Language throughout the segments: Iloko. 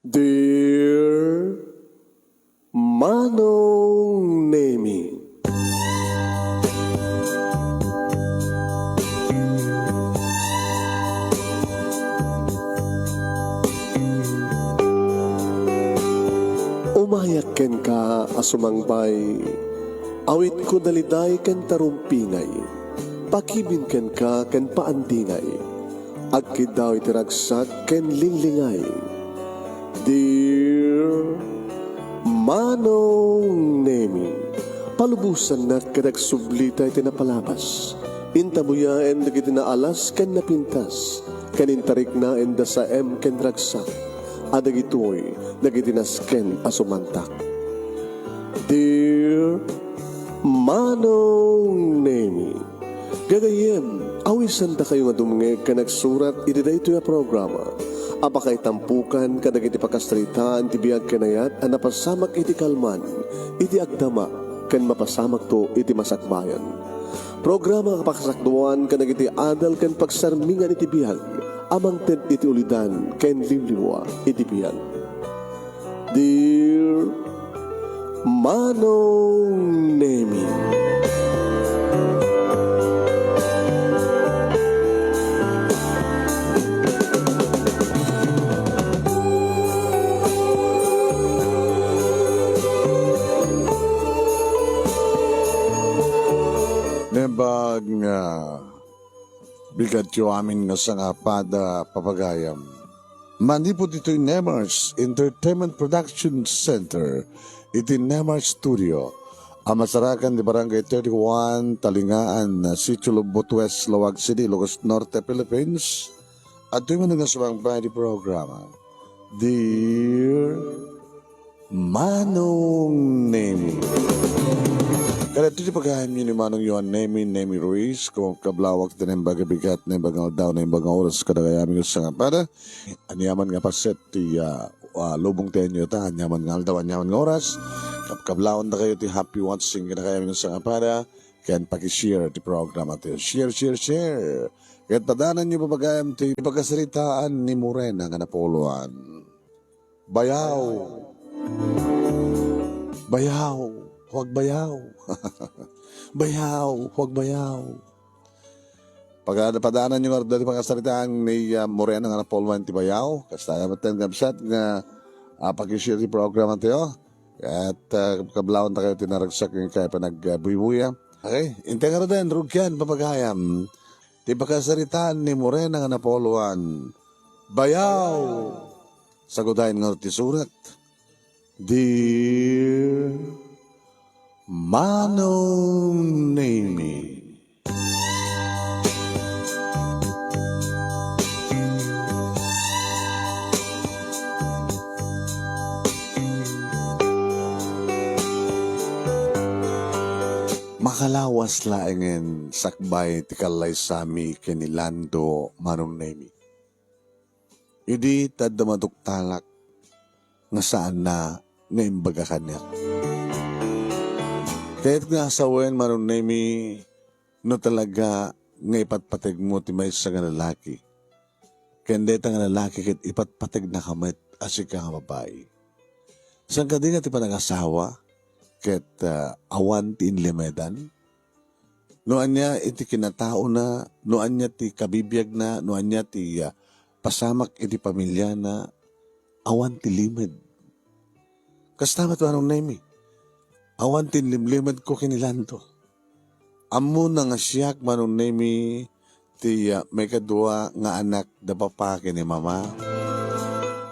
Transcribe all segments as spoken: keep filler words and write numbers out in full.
Dear Manong Nemi. Umayak kenka a sumangbay, awitko daliday ken tarumpingay, pakibin kenka ken paandingay. Agkiddaw iti ragsak ken linglingay. Dear Manong Nemi, palubosannak ket agsublita iti napalabas. Intabuyaen dagiti naalas ken napintas, ken intariknaen da saem ken ragsak, a dagitoy dagiti nasken a sumantak. Dear Manong Nemi, gagayyem, awisandakayo nga dumngeg ken agsurat iti daytoy a programa a pakaitampukan kadagiti pakasaritaan ti biag ken ayat a napasamak iti kalman, iti agdama, ken mapasamakto iti masakbayan. Programa a pakasakduan kadagiti adal ken pagsarmingan iti biag a mangted iti ulidan ken limlimua iti biag. Dear Manong Nemi. Nembag nga bigatyo amin nga sangapada, papagayam. Manipud ditoy Nemars Entertainment Production Center, iti Nemars Studio, a masarakan di Barangay thirty-one, Talingaan, Sitio Lubot West, Laoag City, Ilocos Norte, Philippines. Adtoy man nga sumangbay di programa. Dear Manong Nemi. Kadagiti pagayamyo ni Manong Yohan Nemi, Nemi Ruiz, ko kablawak ti naimbag a bigat, naimbag nga aldaw, naimbag nga oras, kadagiti amin nga sangapada. Aniaman nga paset ti, ah, ah, lubong ti anyo ta, aniaman nga aldaw, aniaman nga oras. Kabkablawandakayo ti happy watching kadagiti amin nga sangapada, ken paki-share ti programa ti. Share, share, share. Ket padananyo, papagayam, ti pakasaritaan ni Morena nga napuluan. Bayaw. Bayaw. Huwag bayaw. Bayaw. Huwag bayaw. Pagkadapadananyo nga dati pakasaritaan ni, ah, Morena nga napuluan ti bayaw. Kasta nga batten kabsat nga, ah, pakishare ti programa tayo. At, ah, kablawandakayo ti naragsak nga kaya panagbuybuyam. Okay? Intay nga ruden, rugyan, papagayam. Ti pakasaritaan ni Morena nga napuluan. Bayaw! Sagudayen nga ti surat. Dear Manong Nemi. Makalawas laengen sakbay ti kallaysami ken ni Lando, Manong Nemi. Idi ta adda maduktalak nga saanna nga imbaga kaniak. Kayat nga asawen, Manong Nemi, no talaga nga ipatpategmo ti maysa nga lalaki, ken dayta nga lalaki ket ipatpategnaka met a sika nga babai. Saan kadi nga ti panagasawa ket, ah, awan ti inlimedan? No ania iti kinataona, no ania ti kabibiagna, no ania ti, ah, pasamak iti pamiliana, awan ti limed. Kasta met, Manong Nemi, awan ti inlimlimedko ken ni Lando. Ammona nga siak, Manong Nemi, ti, ah, maikadua nga anak da papa ken ni mama.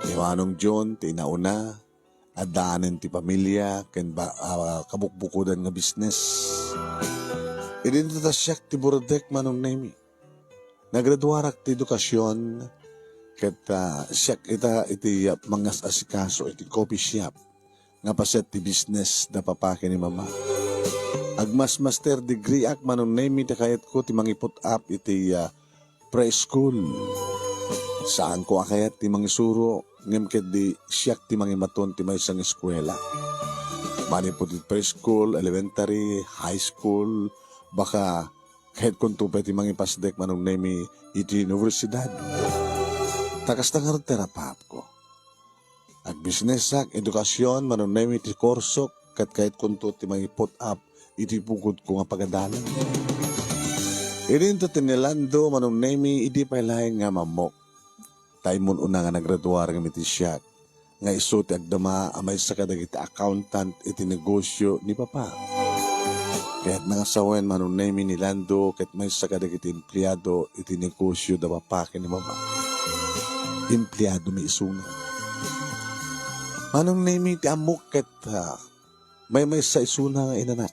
Ni Manong John ti inauna, addaanen ti pamilia ken ba-, ah, kabukbukodan nga business. Idi ta siak ti burdek, Manong Nemi. Nagraduarak ti edukasion ket, ah, siak ita iti, ah, mangas-asikaso iti coffee shop nga paset ti business da papa ken ni mama. Agmas-master degree ak, Manong Nemi, ti kayatko ti mangiput-ap iti, ah, preschool. Saanko a kayat ti mangisuro, ngem ketdi siak ti mangimaton ti maysa nga eskuela. Manipud iti preschool, elementary, high school, baka kayatkonto pay ti mangipasdek, Manong Nemi, iti universidad. Ta kasta ngarud ti rapaapko. Businessak, edukasyon, Manong Nemi, ti kursok, ket kayatkonto ti maiput-ap iti bukodko nga pagadalan. Idinto ti ni Lando, Manong Nemi, idi pay laeng nga mammok. Ta immun-una nga nagraduar ngem iti siak, nga isu ti agdama a maysa kadagiti accountant iti negosyo ni Papa. Kayatna nga sawen, Manong Nemi, ni Lando ket maysa kadagiti empleado iti negosyo da Papa ken ni Mama. Empleadomi isuna. Manong Nemi, ti ammok ket, ah, maymaysa isuna nga inanak.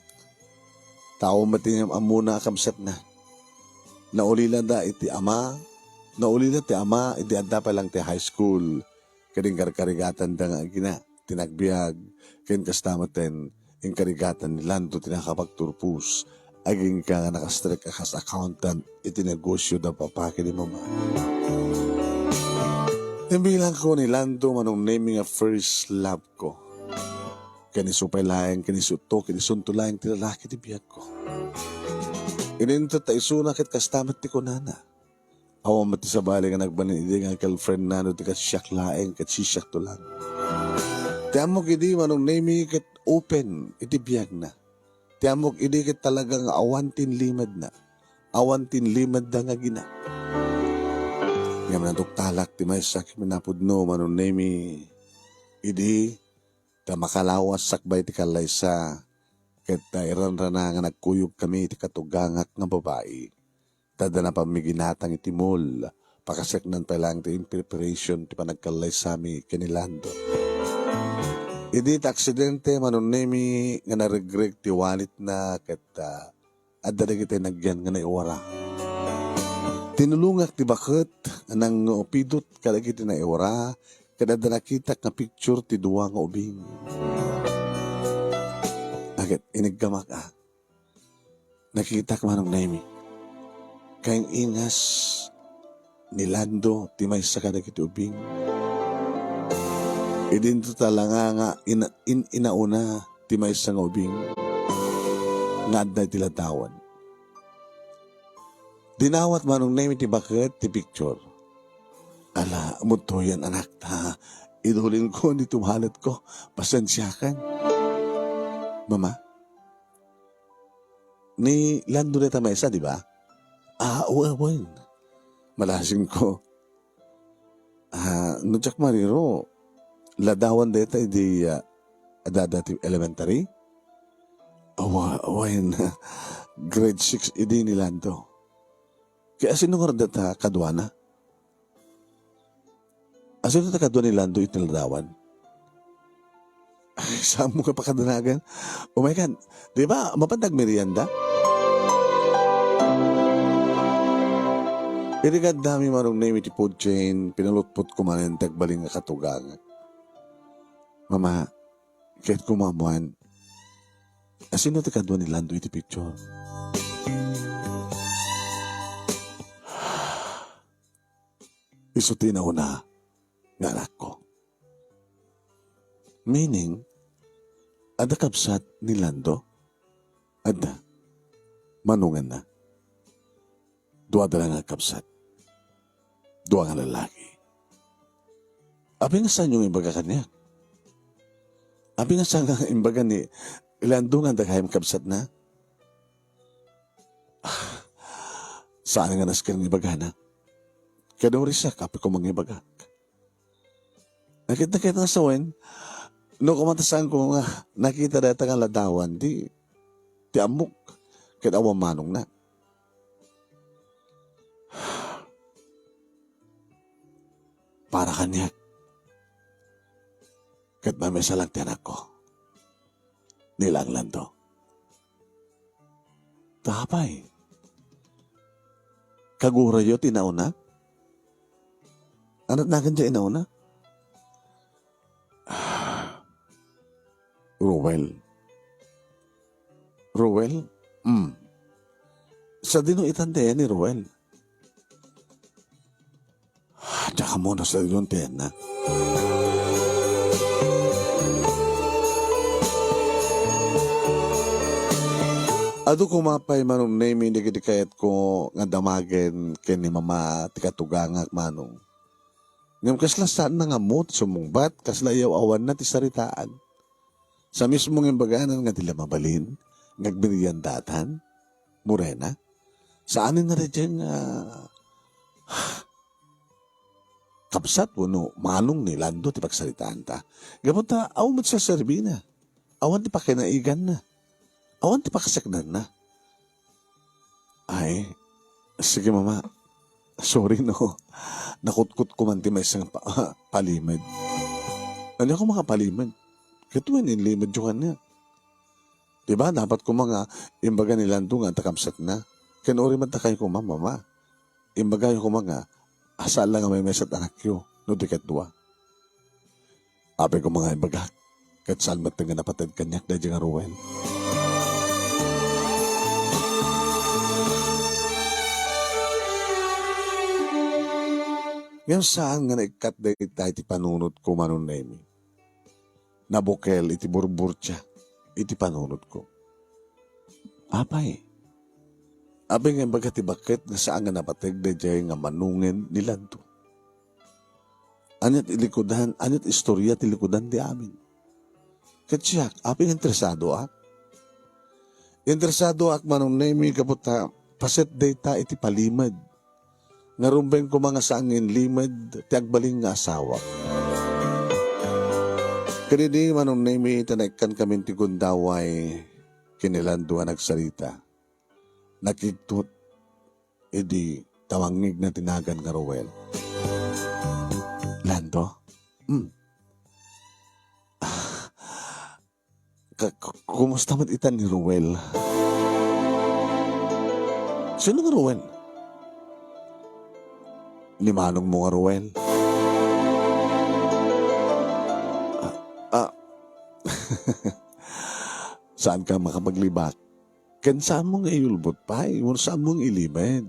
Tao met ti ammona a kabsatna. Naulilada iti ama, naulila ti ama idi adda pay lang ti high school, ket inkarkarigatanda nga agina ti nagbiag, ken kasta metten, inkarigatan ni Lando ti nakapagturpos, agingga nga nakastrek a kas accountant iti negosyo da Papa ken ni Mama. Imbilangko ni Lando, Manong Nemi, nga first love ko. Ken isu pay laeng, ken isu to, ken isunto laeng ti lalaki ti biagko. Idinto ta isuna ket kasta met ti kunana. Awan met ti sabali nga nagbalin idi nga girlfriendna no di ket siak laeng ket sisiakto lang. Ti ammok idi, Manong Nemi, ket open iti biagna. Ti ammok idi ket talaga nga awan ti inlimedna. Awan ti inlimedda nga agina. Ngem naduktalak ti maysa ket kinapudno, Manong Nemi, idi ta makalawas sakbay ti kallaysa, ket ta iranrana nga nagkuyogkami iti katugangak nga babai, ta adda napammi ginatang iti mall, pakasaknaan pay laeng ti in preparation ti panagkallaysami ken ni Lando. Idi ta aksidente, Manong Nemi, nga naregreg ti walletna ket, ah, adda dagiti nagyan nga naiwara. Tinulongak ti baket a nangupidot kadagiti naiwara, ket adda nakitak nga picture ti dua nga ubing. Ket iniggamak a. Nakitak, Manong Nemi. Kaing-ingas ni Lando ti maysa kadagiti ubing. Idinto ta langa nga ina-, in-, inauna ti maysa nga ubing nga adda iti ladawan. Dinawat, Manong Nemi, ti baket ti picture. Ala, mudtoyen, anak, ta idulinko ni tumaletko. Pasensiakan. Mama, ni Lando dayta maysa, di ba? Ah, wen, wen. Malasingko. Ah, no diak mariro, ladawan dayta idi, ah, adda ti elementary? Awa, wen. Grade six idi ni Lando. Ket asino ngarud dayta kaduana? Asino ta kadua ni Lando iti ladawan? Ay, saan mo ka pakadanagan? Oh my God, di ba, mapan nagmerienda? Iti kaddami, Manong Nemi, ti food chain, pinalutpot ko manen ti agbalin nga katugang. Mama, ket kumamuan, asino ti kadua ni Lando iti picture? Isu ti nauna nga anakko. Meaning, adda kabsat ni Lando? Adda. Manonganna. Duada la nga kabsat. Dua nga lalaki. Apay nga saanyo nga imbaga kaniak? Apay nga saan nga imbaga ni Lando nga adda gayam kabsatna? Ah, saan nga nasken nga ibagana? Kadurisak, apay ko mangibagak. Nakit-nakit nga sawen, no, kumatasan ko nga nakita dayta nga ladawan, di, ti ammok, ket awan manongna. Para kaniak, ket maymaysa lang ti anakko. Ni Lando. Ta apay? Kagurayo ti inauna? Ania ti nagan ti inauna? Ruel. Ruel? Mm. Sadino itan ti ayan ni Ruel? Diak ammo no sadino ti ayanna. Adu koma pay, Manong Nemi, dagiti kayatko nga damagen ken ni Mama ti katugangak, Manong. Ngem kasla saanna nga ammo ti sumungbat, kasla yaw-awanna ti saritaan. Sa mismo nga imbaganan nga di la mabalin, nga agmeriendatan, Morena, saanen nga daydiay nga kabsat wenno manong ni Lando ti pagsaritaanta. Gapu ta, awan met serserbina. Awan ti pakinaiganna. Awan ti pakaseknanna. Ay, sige, Mama. Sorry, no. Nakutkot ko man ti maysa nga pa-, palimed. Ania koma nga palimed? Ket wen inlimedyo kaniak? Di ba, dapat koma nga imbaga ni Lando nga adda kabsatna. Ken uray met dakayo koma, Mama. Imbagayo koma nga, a, saan la nga maymaysa ti anakyo, no di ket dua. Apay koma nga imbagak, ket saan met nga napated kaniak daydiay nga Ruel. Ngem saan nga naikkat dayta iti panunotko, Manong Nemi. Nabukel iti burburtia iti panunotko. Apay? Apay nga imbaga ti bakket nga saan nga napateg daydiay nga manongen ni Lando? Ania ti likudan, ania ti istoria ti likudan ti amin? Ket siak, apay nga interesadoak? Interesadoak, Manong Nemi, gapu ta paset dayta iti palimed nga rumbeng koma nga saan nga inlimed ti agbalin nga asawak. Ken idi, Manong Nemi, ta naikkankamin ti gundaway ken ni Lando a nagsarita, nakigtot idi ta mangngegna ti nagan nga Ruel. Lando? Hmm. Ka-, k-, kumusta met ita ni Ruel? Sino nga Ruel? Ni manongmo nga Ruel? Ah, ah. Saanka makapaglibak? Ken saanmo nga iyulbod pay, wenno saanmo nga ilimed?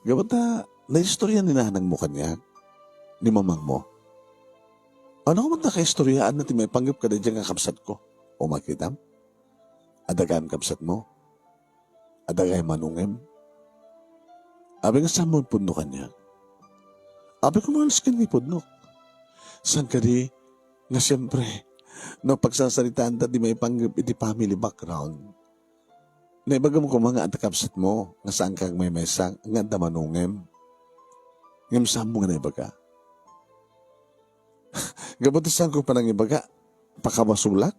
Gapu ta, naistorya ni nanangmo kaniak, ni mamangmo. Ania koma ti nakaistoryaanna ti maipanggep kadaydiay nga kabsatko? O makitam? Adda gayam kabsatmo? Adda gayam manongem? Apay nga saanmo ipudno kaniak? Apay koma nga nasken nga ipudnok? Saan kadi nga siempre, no, pagsasaritaanta ti maipanggep iti family background, naibagam koma nga adda kabsatmo nga saanka agmaymaysa nga adda manongem. Ngem saanmo nga naibaga? Gapu ta saanko panangibaga, pakabasolak?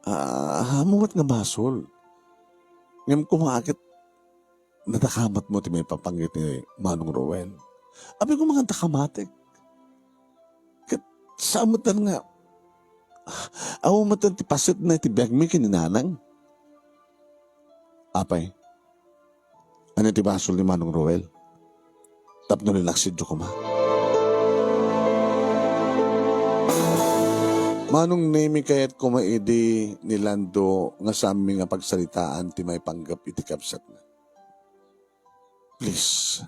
Ah, ammom met nga basol. Ngem koma ket nadakamatmo ti maipapanggep ni Manong Ruel. Apay koma nga dakamatek? Ket saan met nga, awan met ti pasetna iti biagmi ken ni nanang. Apay, ania ti basol ni Manong Ruel tapno linaksidyo koma? Manong Nemi, kayat koma idi ni Lando nga saanmi nga pagsaritaan ti maipanggep iti kabsatna. Please,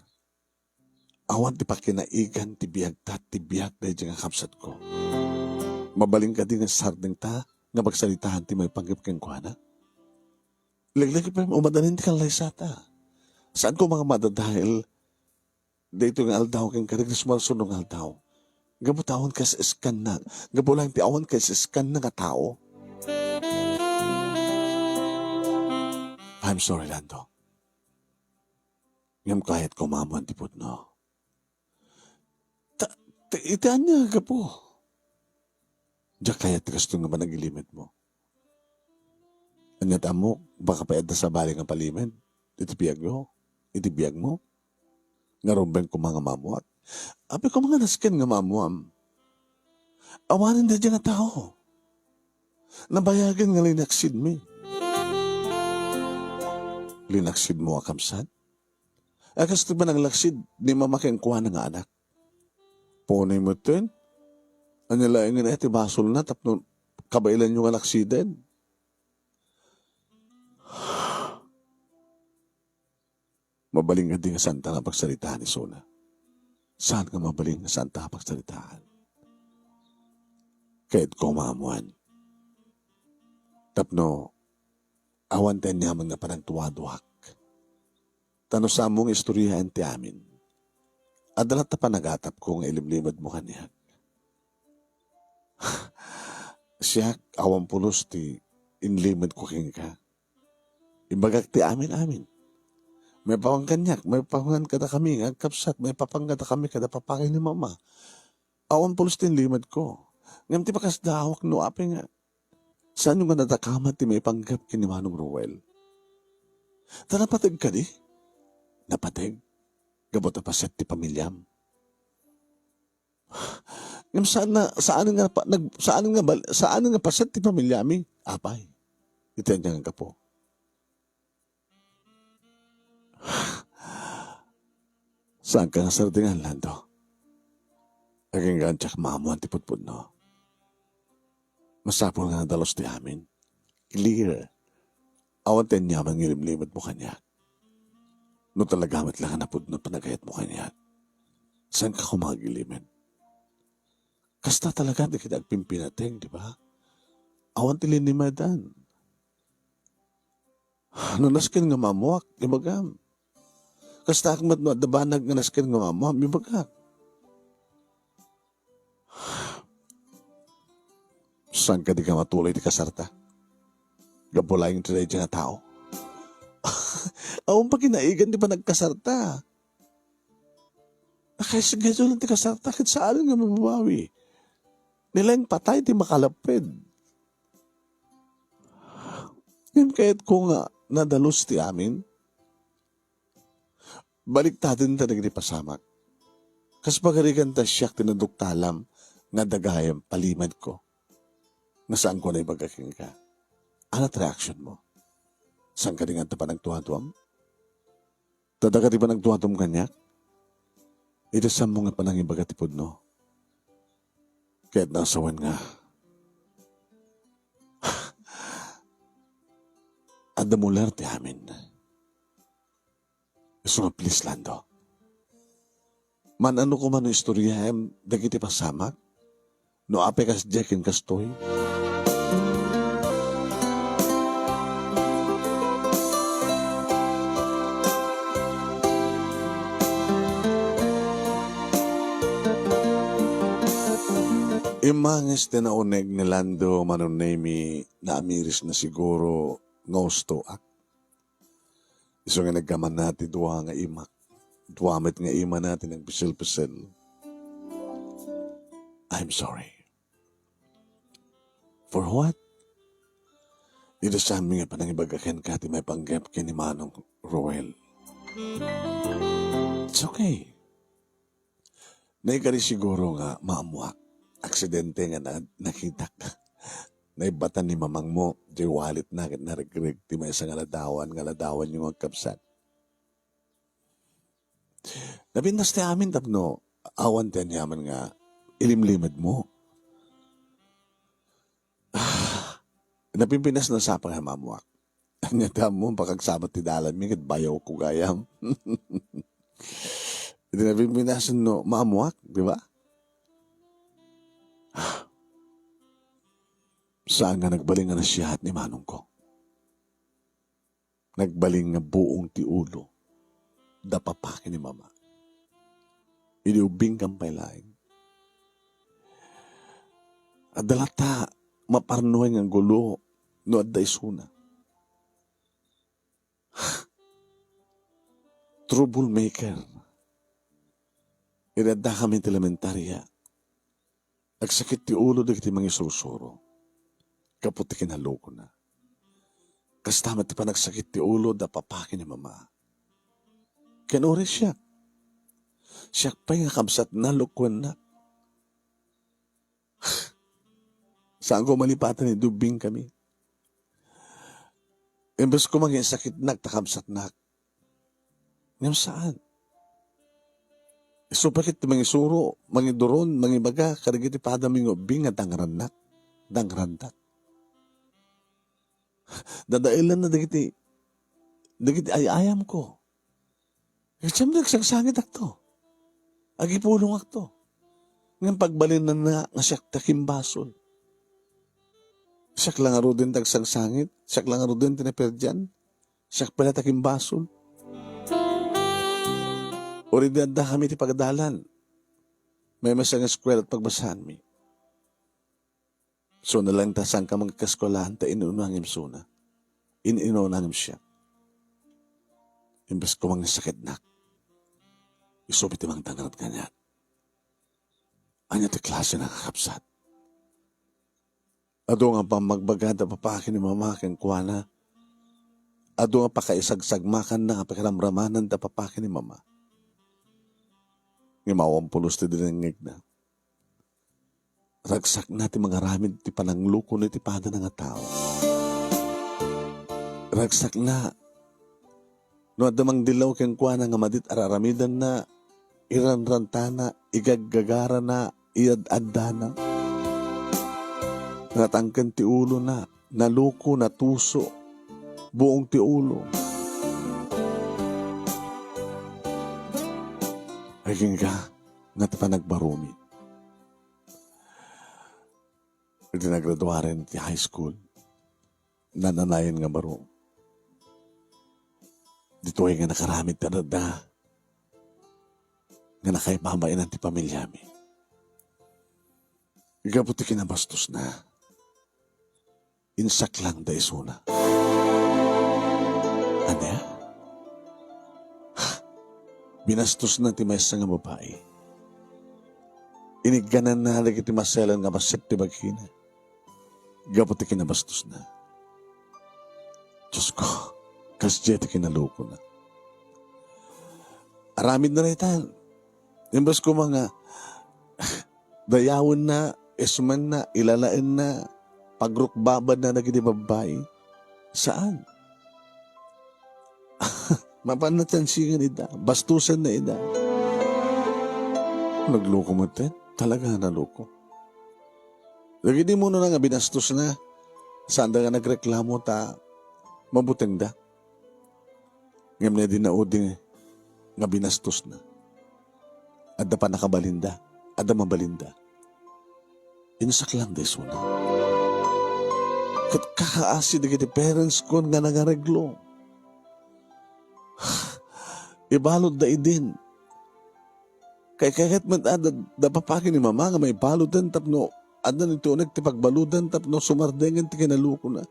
awan ti pakinaigan ti biagta, ti biag daydiay nga kabsatko. Mabalin kadi nga sardengta nga pagsaritaan ti maipanggep kenkuana? Leglegi pay, umadanin ti kallaysata. Saan koma nga madadael daytoy nga aldaw ken kadagiti sumarsuno nga aldaw? Gapu ta awan kas-iskanna, gapu laeng ti awan kas-iskanna nga tao. I'm sorry, Lando. Ngem kayat ko maammoan ti pudno. Ta, ta, iti ania, gapu? Diak kayat ti kastoy nga panagilimed mo. Ania ti ammok, baka pay adda sabali nga palimed iti biagyo, iti biagmo? Nga rumbeng koma nga maammoak. Apay koma nga nasken nga maammoam. Awanen daydiay nga tao. Nabayagen nga linaksidmi. Linaksidmo a kabsat? A, kas ti pananglaksid ni mama kenkuana nga anak. Punay metten. Ania laengen aya ti basolna tapno kabaelanyo nga laksiden? Mabalin kadi nga saanta nga pagsaritaan isuna? Saan nga mabalin nga saanta nga pagsaritaan? Kayatko nga maammoan. Tapno awan ti aniaman nga panagduaduak. Ta no saanmo nga istoryaen ti amin, Adda latta panagatapko nga ilimlimedmo kaniak. Siak, awan pulos ti inlimedko kenka. Imbagak ti amin-amin. Maipapan kaniak, maipapan kadakami nga agkabsat, maipapan kadakami kada papakay ni Mama. Awan pulos ti inlimedko. Ngem ti pakasdaawak no apay nga, saanyo nga nadakamat ti maipanggep ken ni Manong Roel? Ta napateg kadi? Napateg? Gapu ta paset ti pamiliam. Ngem saan na, saan nga pa-, nag-, saan nga bal-, saan nga paset ti pamiliami? Apay. Iti ania nga gapu. Saanka nga sardingan, Lando. Agingga diak maamuan ti pudpudno. Masapul nga nadalus ti amin. Clear. Awan ti aniaman nga ilimlimedmo kaniak. No talaga met la nga napudno ti panagayatmo kaniak, saanka koma agilimed? Kasta talaga dagiti agpimpinateng, di ba? Awan ti linimedan. No nasken nga maammoak, ibagam. Kastaak met no adda banag nga nasken nga maammoam, ibagak. Saan kadi nga matuloy ti kasarta? Gapu laeng ti daydiay nga tao. Awan pakinaigan ti panagkasarta. Nakaisgedule ti kasarta ket saan nga mababawi. Ni laeng patay ti makalapped. Ngem kayatko nga nadalus ti amin. Baliktaden ta dagiti pasamak. Kas pagarigan ta siak ti naduktalam nga adda gayam palimedko. Nga saanko a naibaga kenka. Ania ti reaksionmo? Saan kadi nga adda panagtuaduam? Ta dagiti panagtuaduam kaniak, iti saanmo nga panangibaga ti pudno. Kayatna a sawen nga adda muler ti amin. Isu nga, please, Lando. Man-ano koma no istoriaem dagiti pasamak? No apay kasdiay ken kastoy? Immangis ti nauneg ni Lando, Manong Nemy, naamirisna siguro nga ustoak. Isu nga nagkamana ti dua nga imak. Dua met nga imana ti nagpiselpisel. I'm sorry. For what? Iti saanmi nga panangibaga kenka ti maipanggep ken ni Manong Roel. It's okay. Naikari siguro nga maammoak. Aksidente nga na-, nakitak. Naibbatan ni mamangmo, diay walletna ket naregreg ti maysa nga ladawan nga ladawanyo nga agkabsat. Napintas ti amin tapno awan ti aniaman nga ilimlimedmo. Napimpinas no sapay a maammoak. Ania ti ammom, pakagsabat ti dalanmi ket bayawko gayam. Iti napimpinas no maammoak, di ba? Saan nga nagbalin nga nasiaat ni manongko. Nagbalin nga buong ti ulo da papaki ni mama. Idi ubbingkam pay laeng, adda latta maparnuay nga gulo no adda isuna. Troublemaker. Idi addakami iti elementaria, agsakit ti ulo dagiti mangisursuro gapu ti kinalukona. Kasta met ti panagsakit ti ulo da papaki ni mama. Ken uray siak. Siak pay nga kabsatna, lukuennak. Saanko malipaten idi ubbingkami. Imbes ko mangisakitnak ta kabsatnak. Ngem saan. Isu pay ket ti mangisuro, mangiduron, mangibaga kadagiti padami nga ubbing nga dangrannak, dangrandak. Dadaelanna dagiti, dagiti ay-ayamko. Ket saan, agsangsangit akto. Agipulong akto. Ngem pagbalinanna nga siak ti akimbasol. Siak la ngaruden ti agsangsangit, siak la ngaruden ti naperdian, siak pay la ti akimbasol. Already addakami iti pagadalan. Maymaysa nga eskuela ti pagbasaanmi. Suna laeng ta saanka mangikaskuelaan ta in-una ngem suna. In-inuna ngem siak. Imbes ko mangisakitnak, isu pay ti mangdangrad kaniak. Ania ti klase nga kakabsat? Adu nga pammagbaga da papa ken ni mama kenkuana. Adu nga pakaisagsagmakanna nga pakiramramanan da papa ken ni mama. Ngem awan pulos ti dinengngegna. Ragsakna ti mangaramid ti pananglukona iti padana nga tao. Ragsakna no adda mangdillaw kenkuana nga madi ti ar-aramidanna, iranrantana, igaggagarana, iyad-addana. Natangken ti ulona, naluko, natuso, buong ti ulo. Agingga nga ti panagbaromi. Iti nagraduaren ti high school, nananayon nga baro. Ditoy nga nakaramid ti adda nga nakaibabainan ti pamilyami. Gapu ti kinabastosna, insaklang da isuna. Ania? Binastosna ti maysa nga babai. Iniggananna dagiti maselan nga bassit ti bagina gapu ti kinabastosna. Diosko, kasdiay ti kinalukona. Aramidna dayta. Imbes koma nga dayawenna, ismenna, ilalaenna, pagrukbabadna dagiti babbai. Saan. Mapanna tiansigan ida, bastusenna ida. Nagluko met, talaga nga naluko. Dagiti umuna nga binastosna, saanda nga nagreklamo ta mabutengda. Ngem no idi naudi nga binastosna, adda pannakabalinda, adda mabalinda. Insaklangda isuna. Ket kakaasi dagiti parents ko nga nangareglo. Ibaludda idin. Kay-, kayat met a da, da papa ken ni mama nga maibaludan tapno adda ti uneg ti pagbaludan tapno sumardengen ti kinalukona.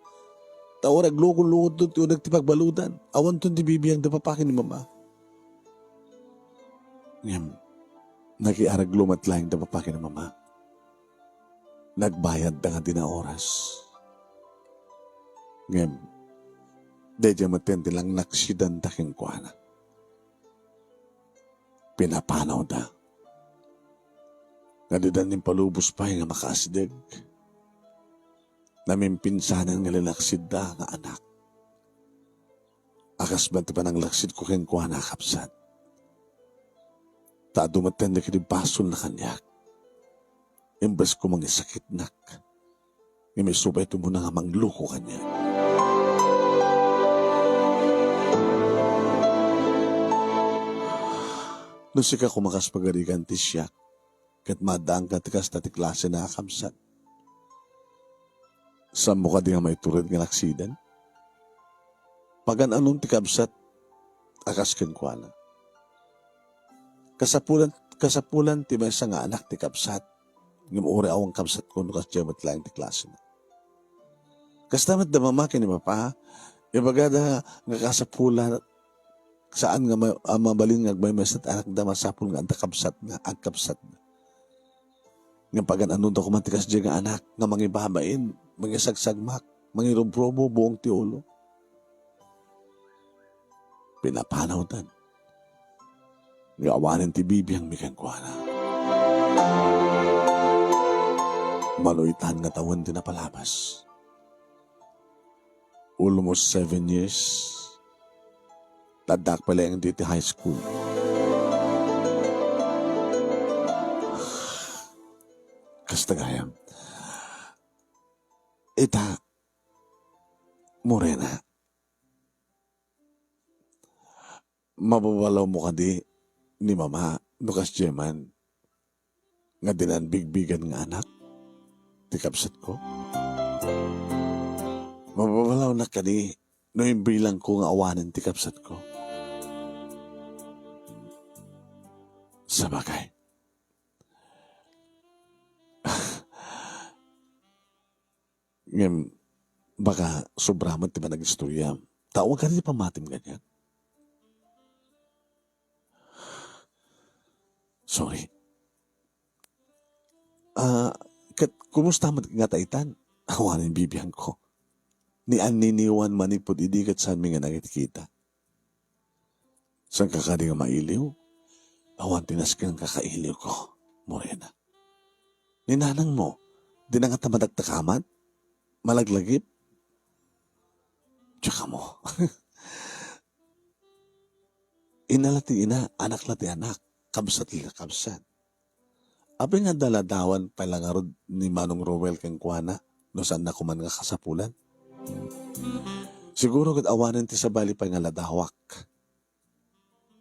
Ta uray aglukon-lukonto ti uneg ti pagbaludan. Awanton ti bibiang da papa ken ni mama. Ngem, nakiareglo met laeng da papa ken ni mama. Nagbayadda nga dina oras. Ngem, daydiay met ti nangnaksidan da kenkuana. Pinapanawda. Nga dida impalubos pay nga makaasideg. Namimpinsanan nga linaksidda nga anak. A kas met ti pananglaksidko kenkuana a kabsat. Ta adu met ti basolna kaniak. Imbes ko mangisakitnak. Ngem isu pay ti umuna nga mangluko kaniak. No sika koma kas pagarigan ti siak, ket maaddaanka ti kasta ti klasena a kabsat. Saanmo kadi nga maitured nga naksidan? Pagan-anon ti kabsat a kas kenkuana? Kasapulan, kasapulan ti maysa nga anak ti kabsat, ngem uray awan kabsatko no kasdiay met laeng ti klasena. Kasta met da mama ken ni papa, ibagada nga kasapulan, saan nga ma-, a mabalin nga agmaymaysa ti anakda masapul nga adda kabsatna, agkabsatna. Ngem pagan-anonda koma ti kasdiay nga anak nga mangibabain, mangisagsagmak, mangirubrubo, buong ti ulo. Pinapanawdan nga awanen ti bibiangmi kenkuana. Manoitan nga tawen ti napalabas. Almost seven years. Ta addaak pay laeng ditoy high school. Kasta gayam. Ita, Morena, mababalawmo kadi ni mama no kasdiay man nga dinan bigbigan nga anak ti kabsatko? Mababalawnak kadi no imbilangko nga awanen ti kabsatko? Sabagay. Ngem, baka sobra met ti panag-istorya. Tawag ka ti pamatim kaniak. Sorry. Ah, ket kumusta met ngata itan? Awanen bibiangko. Ni anniniwan manipud idi ket saanmi nga nakitkita. Saan ka kadi nga mailiw? Awan ti nasken ka kailiwko, Morena. Ni nanangmo, dina ngata madagtakaman? Malaglagip? Diak ammo. Ina la ti ina, anak la ti anak, kabsat la kabsat. Apay nga adda ladawan pay la ngarud ni Manong Roel kenkuana no saanna koman nga kasapulan? Siguro ket awanen ti sabali pay nga ladawak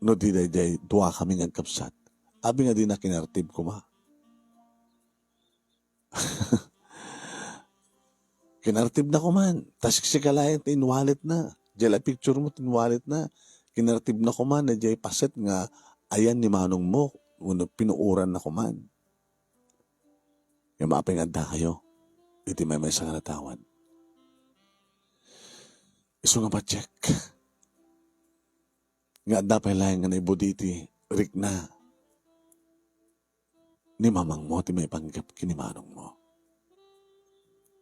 no di daydiay duakami nga agkabsat. Apay nga dina kinartib koma. Kinartibna koman, ta siksika laeng ti inwalitna. Diay la picture mo ti inwalitna. Kinartibna koman, diay paset nga ayan ni manongmo, wenno pinuoranna koman. Ngem apay nga addakayo iti maymaysa nga ladawan? Isu nga patiek nga adda pay laeng nga naibudi ti rikna ni mamangmo ti maipanggep ken ni manongmo.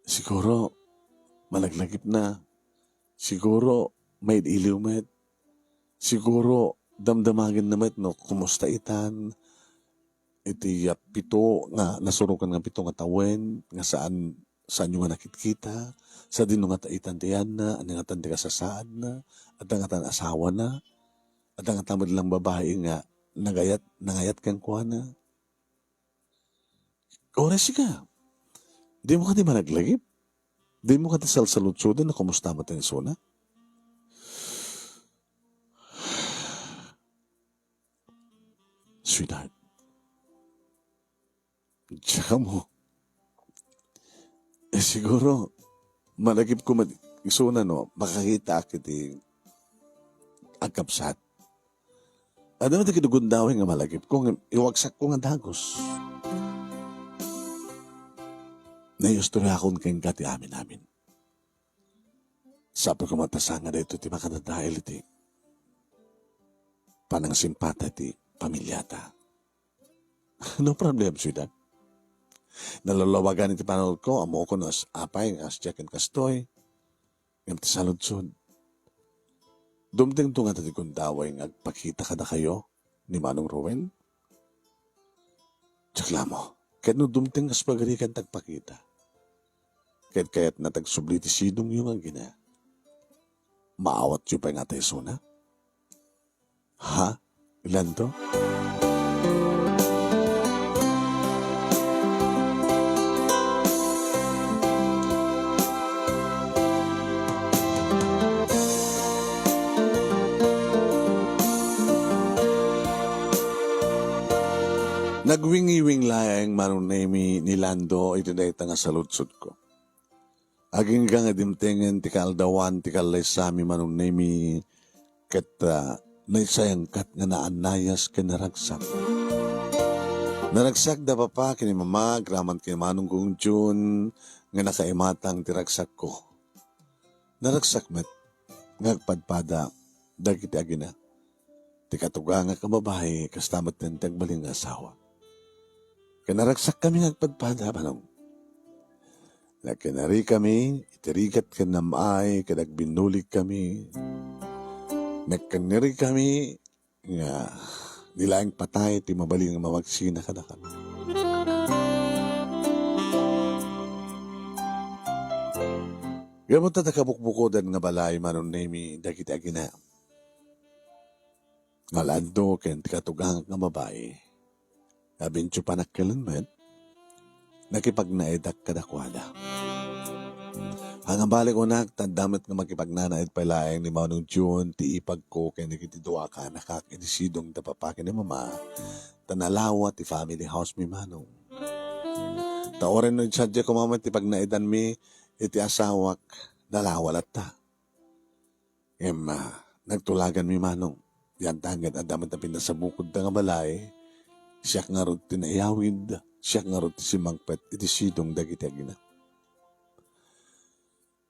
Siguro, malaglagipna. Siguro, maid-iliw met. Siguro, damdamagenna met no kumusta itan iti, ah, pito nga nasurokan nga pito nga tawen nga saan, saanyo nga nakitkita, sadino ngata itan ti ayanna, ania ngatan ti kasasaadna, adda ngatan asawana, adda ngata met lang babai nga nagayat, nangayat kenkuana. Oras ka. Dimo kadi malaglagip? Dimo kadi salsaludsoden no kumusta met ti isuna? Sweetheart. Diak ammo. Eh, siguro, malagipko met isuna no makakitaak iti agkabsat. Adda met dagiti gundaway nga malagipko, ngem iwagsakko nga dagus. Naistoryaakon kenka ti amin-amin. Sapay koma ta saan nga daytoy ti makadadael iti panangsimpata iti pamiliata. No problem, sweetheart. Nalalawagan iti panunotko, ammok no as-, apay nga asdiak ken kastoy. Ngem ti saludsod, dumtengto ngata ti gundaway nga agpakita kadakayo ni Manong Roel? Diak la ammo. Ket no dumteng kas pagarigan ti agpakita, ket kayatna ti agsubli ti sidongyo nga agina, maawatyo pay ngata isuna? Ha? Ilanto? Nagwingiwing laeng Manong Nemy ni Lando iti dayta nga saludsodko. Agingga nga dimtengen ti kaaldawan ti kallaysami Manong Nemy ket, ah, naisayangkat nga naannayas ken naragsak. Naragsak da Papa ken ni Mama agraman ken ni Manong Gong Jun nga nakaimatang ti ragsakko. Naragsak met nga agpadpada dagiti agina. Ti katugangak a babai, kasta met ti agbalin nga asawa. Ket naragsakkami nga agpadpada, Manong. Nakinarikami iti rigat ken nam-ay, ket agbinnuligkami. Nagkinarikami nga di laeng patay ti mabalin nga mamagsina kadakami. Gapu ta nakabukbukodan nga balay, Manong Nemy, dagiti agina nga Lando ken ti katugangak nga babai. Abincho panakkilen met, nakipagnaedak kadakuada. Pangabalik kunak, tadda met nga makipagnanaed pay laeng ni Manong Jun ti ipagko ken dagiti dua ka anakak iti sidong da Papa ken ni Mama, ta nalawa ti family house mi, Manong. Ta uray no sadiay koma met ti pagnaedanmi iti asawak, nalawa latta. Ngem, ah, nagtulaganmi, Manong. Diay ket adda met a pinnasabukodda nga balay, Siak ngarud ti naiyawid, siak ngarud ti simmangpet iti sidong dagiti agina.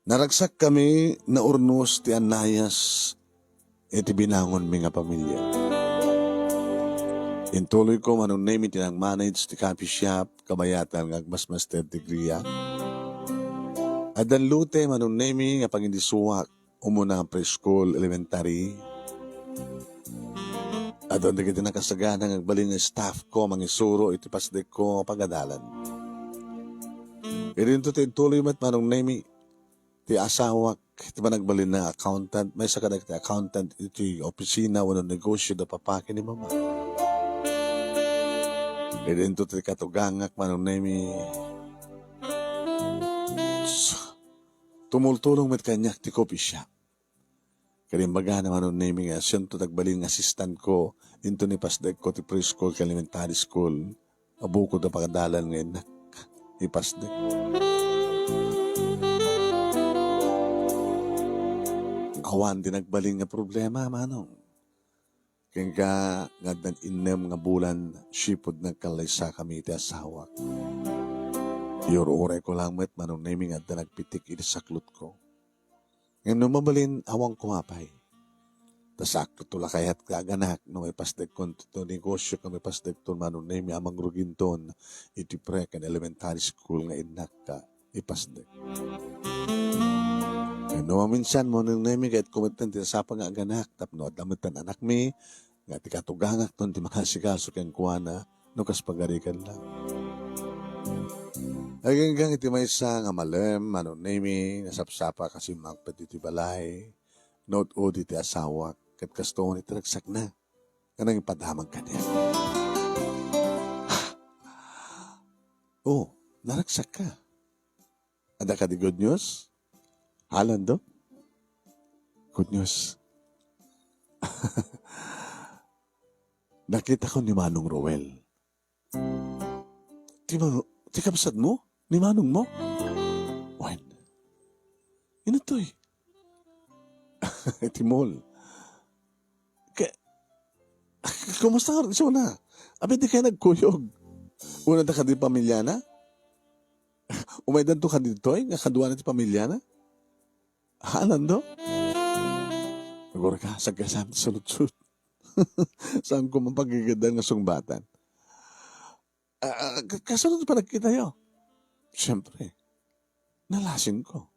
Naragsakkami, naurnos ti annayas iti binangonmi nga pamilia. Intuloyko, Manong Nemi, ti nag-manage ti coffee shop, kabayatan nga agmas-master degree-ak. Addan lote, Manong Nemi, nga pangidisuak, umuna nga preschool, elementary. Addan dagiti nakasagana nga agbalin nga staff-ko, mangisuro iti pasdekko nga pagadalan. Idinto ti intuloy met, Manong Nemi, ti asawak, ti panagbalin nga accountant, maysa kadagiti accountant iti opisina wenno negosio da papa ken ni mama. Idinto ti katugangak, Manong Nemi, tumultulong met kaniak ti coffee shop. Ket imbagana, Manong Nemi, nga siento ti agbalin nga assistant-ko inton ipasdekko ti preschool ken elementary school. Bukod a pagadalan nga innak ipasdek. Awan ti nagbalin nga problema, Manong. Kenka, nga addan innem nga bulan, sipud nagkallaysakami iti asawak. Iyur-urayko lang met, Manong Nemi, nga adda nagpitik iti saklotko. Ngem no mabalin, awan koma pay. Ta sakto la kayat nga aganak no maipasdekton ti negosio ken maipasdekton, Manong Nemi, a mangruginton iti pre ken elementary school nga innak a ipasdek. Ken no maminsan, Manong Nemi, kayatko metten ti nasapa nga aganak tapno adda metten anakmi nga ti katugangakton ti mangasikaso kenkuana no kas pagarigan la. Aginggang iti maysa nga malem, Manong Nemi, nasapsapak a simmangpet iti balay, naud-udi ti asawak, ket kastoy iti ragsakna nga nangipadamag kaniak. Oh, naragsakka. Adda kadi good news? Ha, Lando? Good news. Nakitakon ni Manong Roel. Ti ma-, ti kabsatmo? Ni manongmo? Wen. Ino toy? Iti mall. Ke-, kumusta nga isuna? Abi, dikay nagkuyog. Umaydanto kadi pamiliana? Umaydanto kadi toy nga kaduana ti pamiliana? Ha, Lando? Agurka, saggasam ti saludsod. Saanko mapagigidan nga sungbatan. Ah, ah, ka-, kasano ti panagkitayo? Siyempre, nalasinko.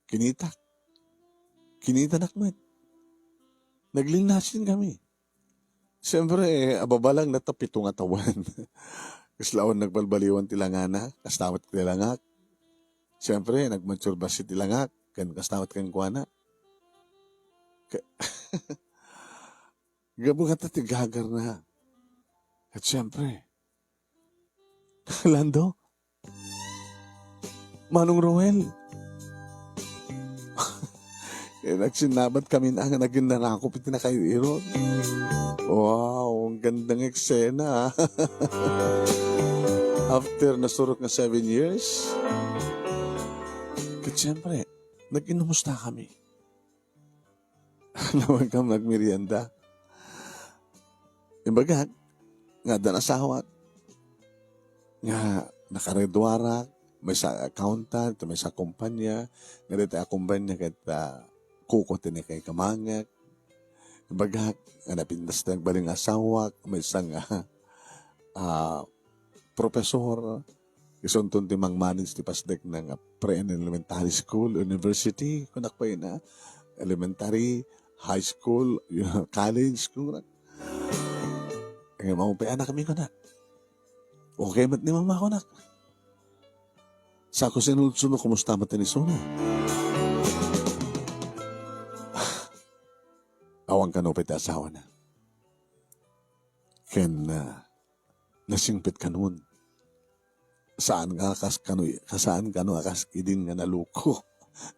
Kinitak. Kinitanak met. Naglinasin kami. Siyempre, ababalang na ta pito nga tawen. Kasla awan nagbalbaliwan ti langana, kasta met ti langak. Siyempre, nagmature basi ti langak, ken kasta met kenkuana. Ka-, gapu kata ti gagarna. Ket siyempre, Lando, Manong Roel. Eh, nagsinnabat kami na nga naging narakop iti nakair-irot. Wow, ang gandang eksena, ah. After nasurok nga seven years, ket siyempre, nag-inumusta kami. Naman ka magmerienda. Imbagak, nga addan asawak, nga nakagraduarak, maysa accountant, maysa kumpanya, nga dayta a kumpanya ket, ah, kuko ti nakaikamangek. Imbagak, nga napintas ti nagbalin nga asawak, maysa nga, ah, professor, isunton ti mangmanage ti pasdek na nga pre and elementary school, university, kunak pay na, elementary, high school, college, kunak. Nga maupayanak mi, kunak. Okay met ni mama, kunak. Sa ko sinulsuno, kumusta met ni isuna? Awan kano pay ti asawana. Ken, ah, nasingpet kanon. Saan nga kas kano, saan kano a kas idin nga naluko.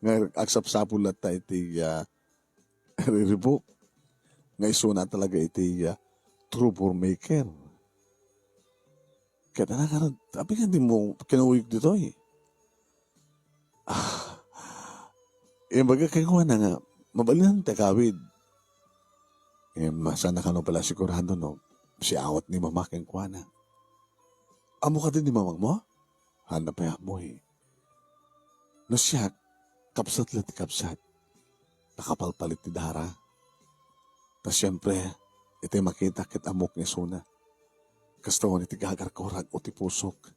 Nga agsapsapul latta iti, ah, riribuk. Nga isuna talaga iti, ah, troublemaker. Ket anak, ano, abi nga di mo kinuyog ditoy? Ah, imbaga kenkuana nga, mabalin ti agawid. Eh, masana kano pala sigurado, no? Siawat ni Mama kenkuana. "Ammo kadi ni mamangmo?" "Haanna pay ammo, eh. No siak, kabsat la ti kabsat. Nakapalpalit ti dara. Ta siempre, itay makita ket ammok nga isuna. Kasta wen iti gagarko, rag-o ti pusok."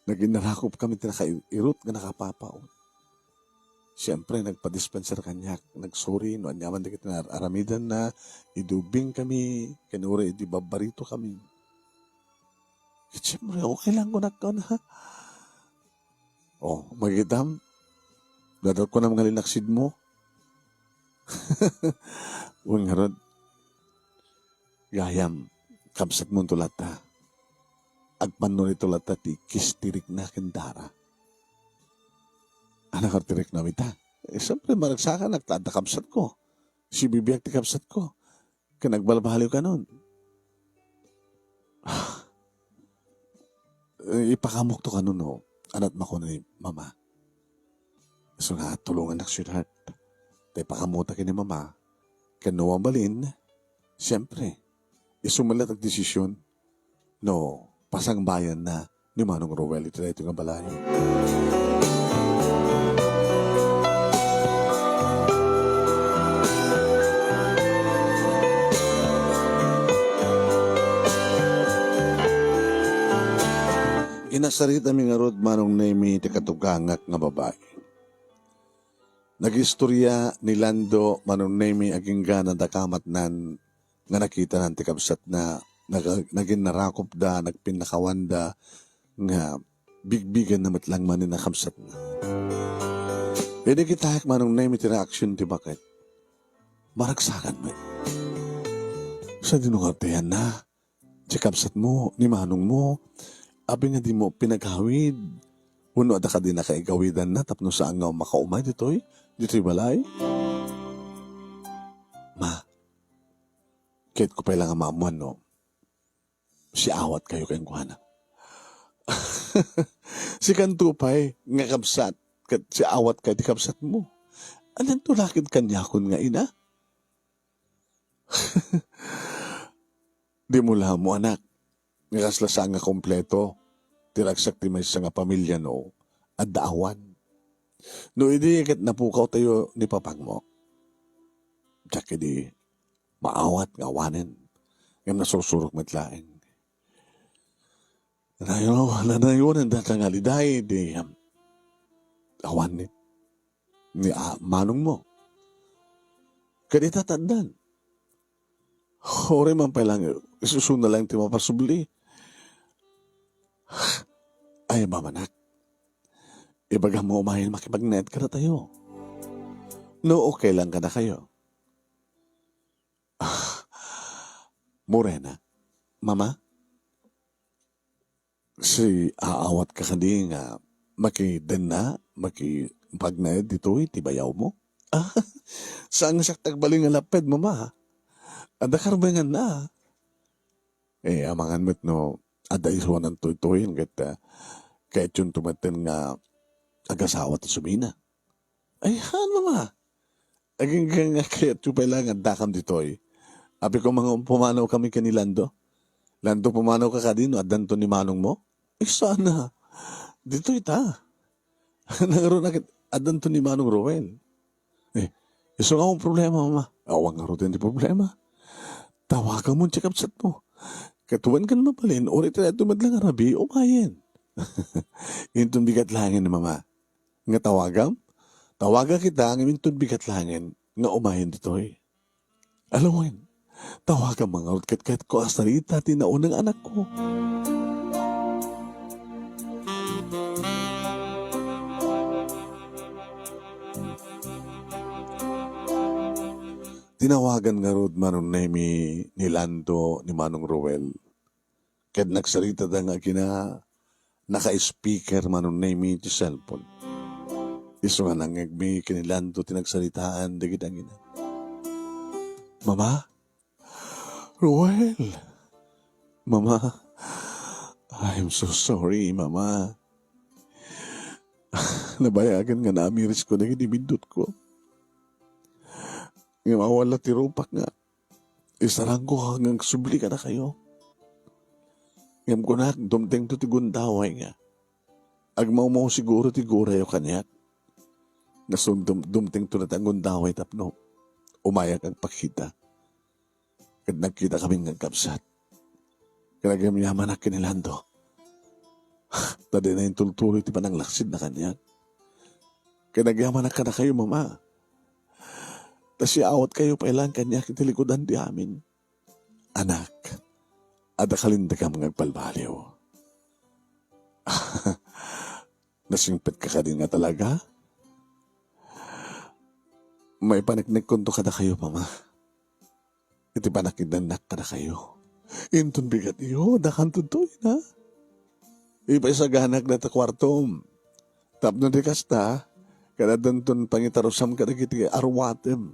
Naginnarakop kami ti nakairot nga nakapapaw. Siempre, nagpadispenser kaniak, nagsuri no aniaman dagiti ar-, aramidanna, idi ubing kami, ken uray idi babbarito kami. Ket siempre, okay lang kunak, ha? "Oh, makitam, dadal ko nam nga linaksidmo." Wen ngarud, gayam, kabsatmonto latta. Agpanno nito latta ti kis ti rikna ken dara. Anak, ti riknam ita. Eh, siyempre, maragsakanak ta adda kabsatko. Sibibiag ti kabsatko. Ken agbalbaliw kanon. Eh, ipakamokto kanon, no? Anat makuna ni Mama. Isu nga, tulongannak, sweetheart. Ta ipakamota ken ni Mama. Ken no mabalin, siyempre, isu met la ti agdesisyon no pasangbayanna ni Manong Roel iti daytoy nga balay. Inasaritami ngarud, Manong Nemi, ti katugangak nga babai. Nagistorya ni Lando, Manong Nemi, agingga nadakamatnan nga nakitanan ti kabsatna, naga-, naginnarakopda, nagpinnakawanda, nga bigbigenna met lang manen a kabsatna. Idi kitaek, Manong Nemi, ti reaksyon ti baket, maragsakan met. Sadino nga ti ayanna? Ti kabsatmo, ni manongmo, apay nga dimo pinagawid? Wenno adda kadi nakaigawidanna tapno saan nga makaumay ditoy, ditoy balay? Ma, ket ko pay la nga maammoan no siawatkayo kenkuana. Sikanto pay nga kabsat ket siawatka ti kabsatmo. Addanto la ket kaniakon nga ina? Dimo la ammo, anak, nga kasla saan nga kompleto ti ragsak ti maysa nga pamilya no adda awan. No idi ket napukawtayo ni papangmo, diak idi maawat nga awanen, ngem nasursurok met laeng. Nanayo-, nanayonenda ta nga liday di, um, awan ni, ni, ah, manongmo. Ket ita ta addan. Uray man pay lang, isusuna lang ti mapasubli. Ay, mamanak. Ibagam nga umayen makipagnaed kadatayo. No, okay lang kadakayo. Ah, Morena, Mama, siaawatka kadi nga makidenna, makipagnaed ditoy ti bayawmo? Ah, saan nga siak ti agbalin nga lapped, Mama? Adda karbenganna. Eh, amangan met no adda isuanan toytoyen ket, ah, kayatyonto metten nga agasawa ti sumina. Ay, haan, Mama. Agingga nga kayatyo pay la nga addakam ditoy. Apay koma nga pumanaw kami ken ni Lando? Lando, pumanawka kadi no addanto ni manongmo? Ay, saan a. Ditoy ta. Nangruna ket addanto ni Manong Roel. Eh, isu nga awan problema, Mama. Awan ngaruden ti problema. Tawagamon ti kabsatmo. Ket wen ken mabalin, uray ti daytoy met lang a rabii, umayen. Inton bigat laengen, Mama, nga tawagam? Tawagak ita ngem inton bigat laengen nga umayen ditoy. Alawen, tawagam ngarud ket kayatko a sarita ti naunang anakko. Tinawagan ngarud Manong Nemi ni Lando ni Manong Roel. Ket nagsaritada nga agina, naka-speaker Manong Nemi ti cellphone. Isu nga nangngegmi ken ni Lando ti nagsaritaan dagiti agina. Mama? Roel! Mama! I'm so sorry, Mama. Nabayagan nga naamirisko dagiti biddutko. Ngem awan la ti rupak nga Isarangko nga agsubli kadakayo. Ngem kunak, dumtengto ti gundaway nga agmawmaw siguro ti gurayo kaniak. Nga sundum-, dumtengto na ti gundaway tapno umayak agpakita. Ket nagkita kami nga agkabsat. Ket nagyamyamanak ken ni Lando. Ta dina intultuloy ti pananglaksidna kaniak. Ket nagyamanak kadakayo, Mama. Ta siawatkayo pay laeng kaniak iti likudan ti amin. Anak, adda kalintagam nga agbalbaliw. Nasingpetka kadin nga talaga? Maipaneknekkonto kadakayo, Mama. Iti pannakidannak kadakayo. Inton bigat iyo, dakan tudtoy na. Ipaisaganak data kuartom. Tapno di kasta, ket addanton pangitarusam kadagiti aruatem.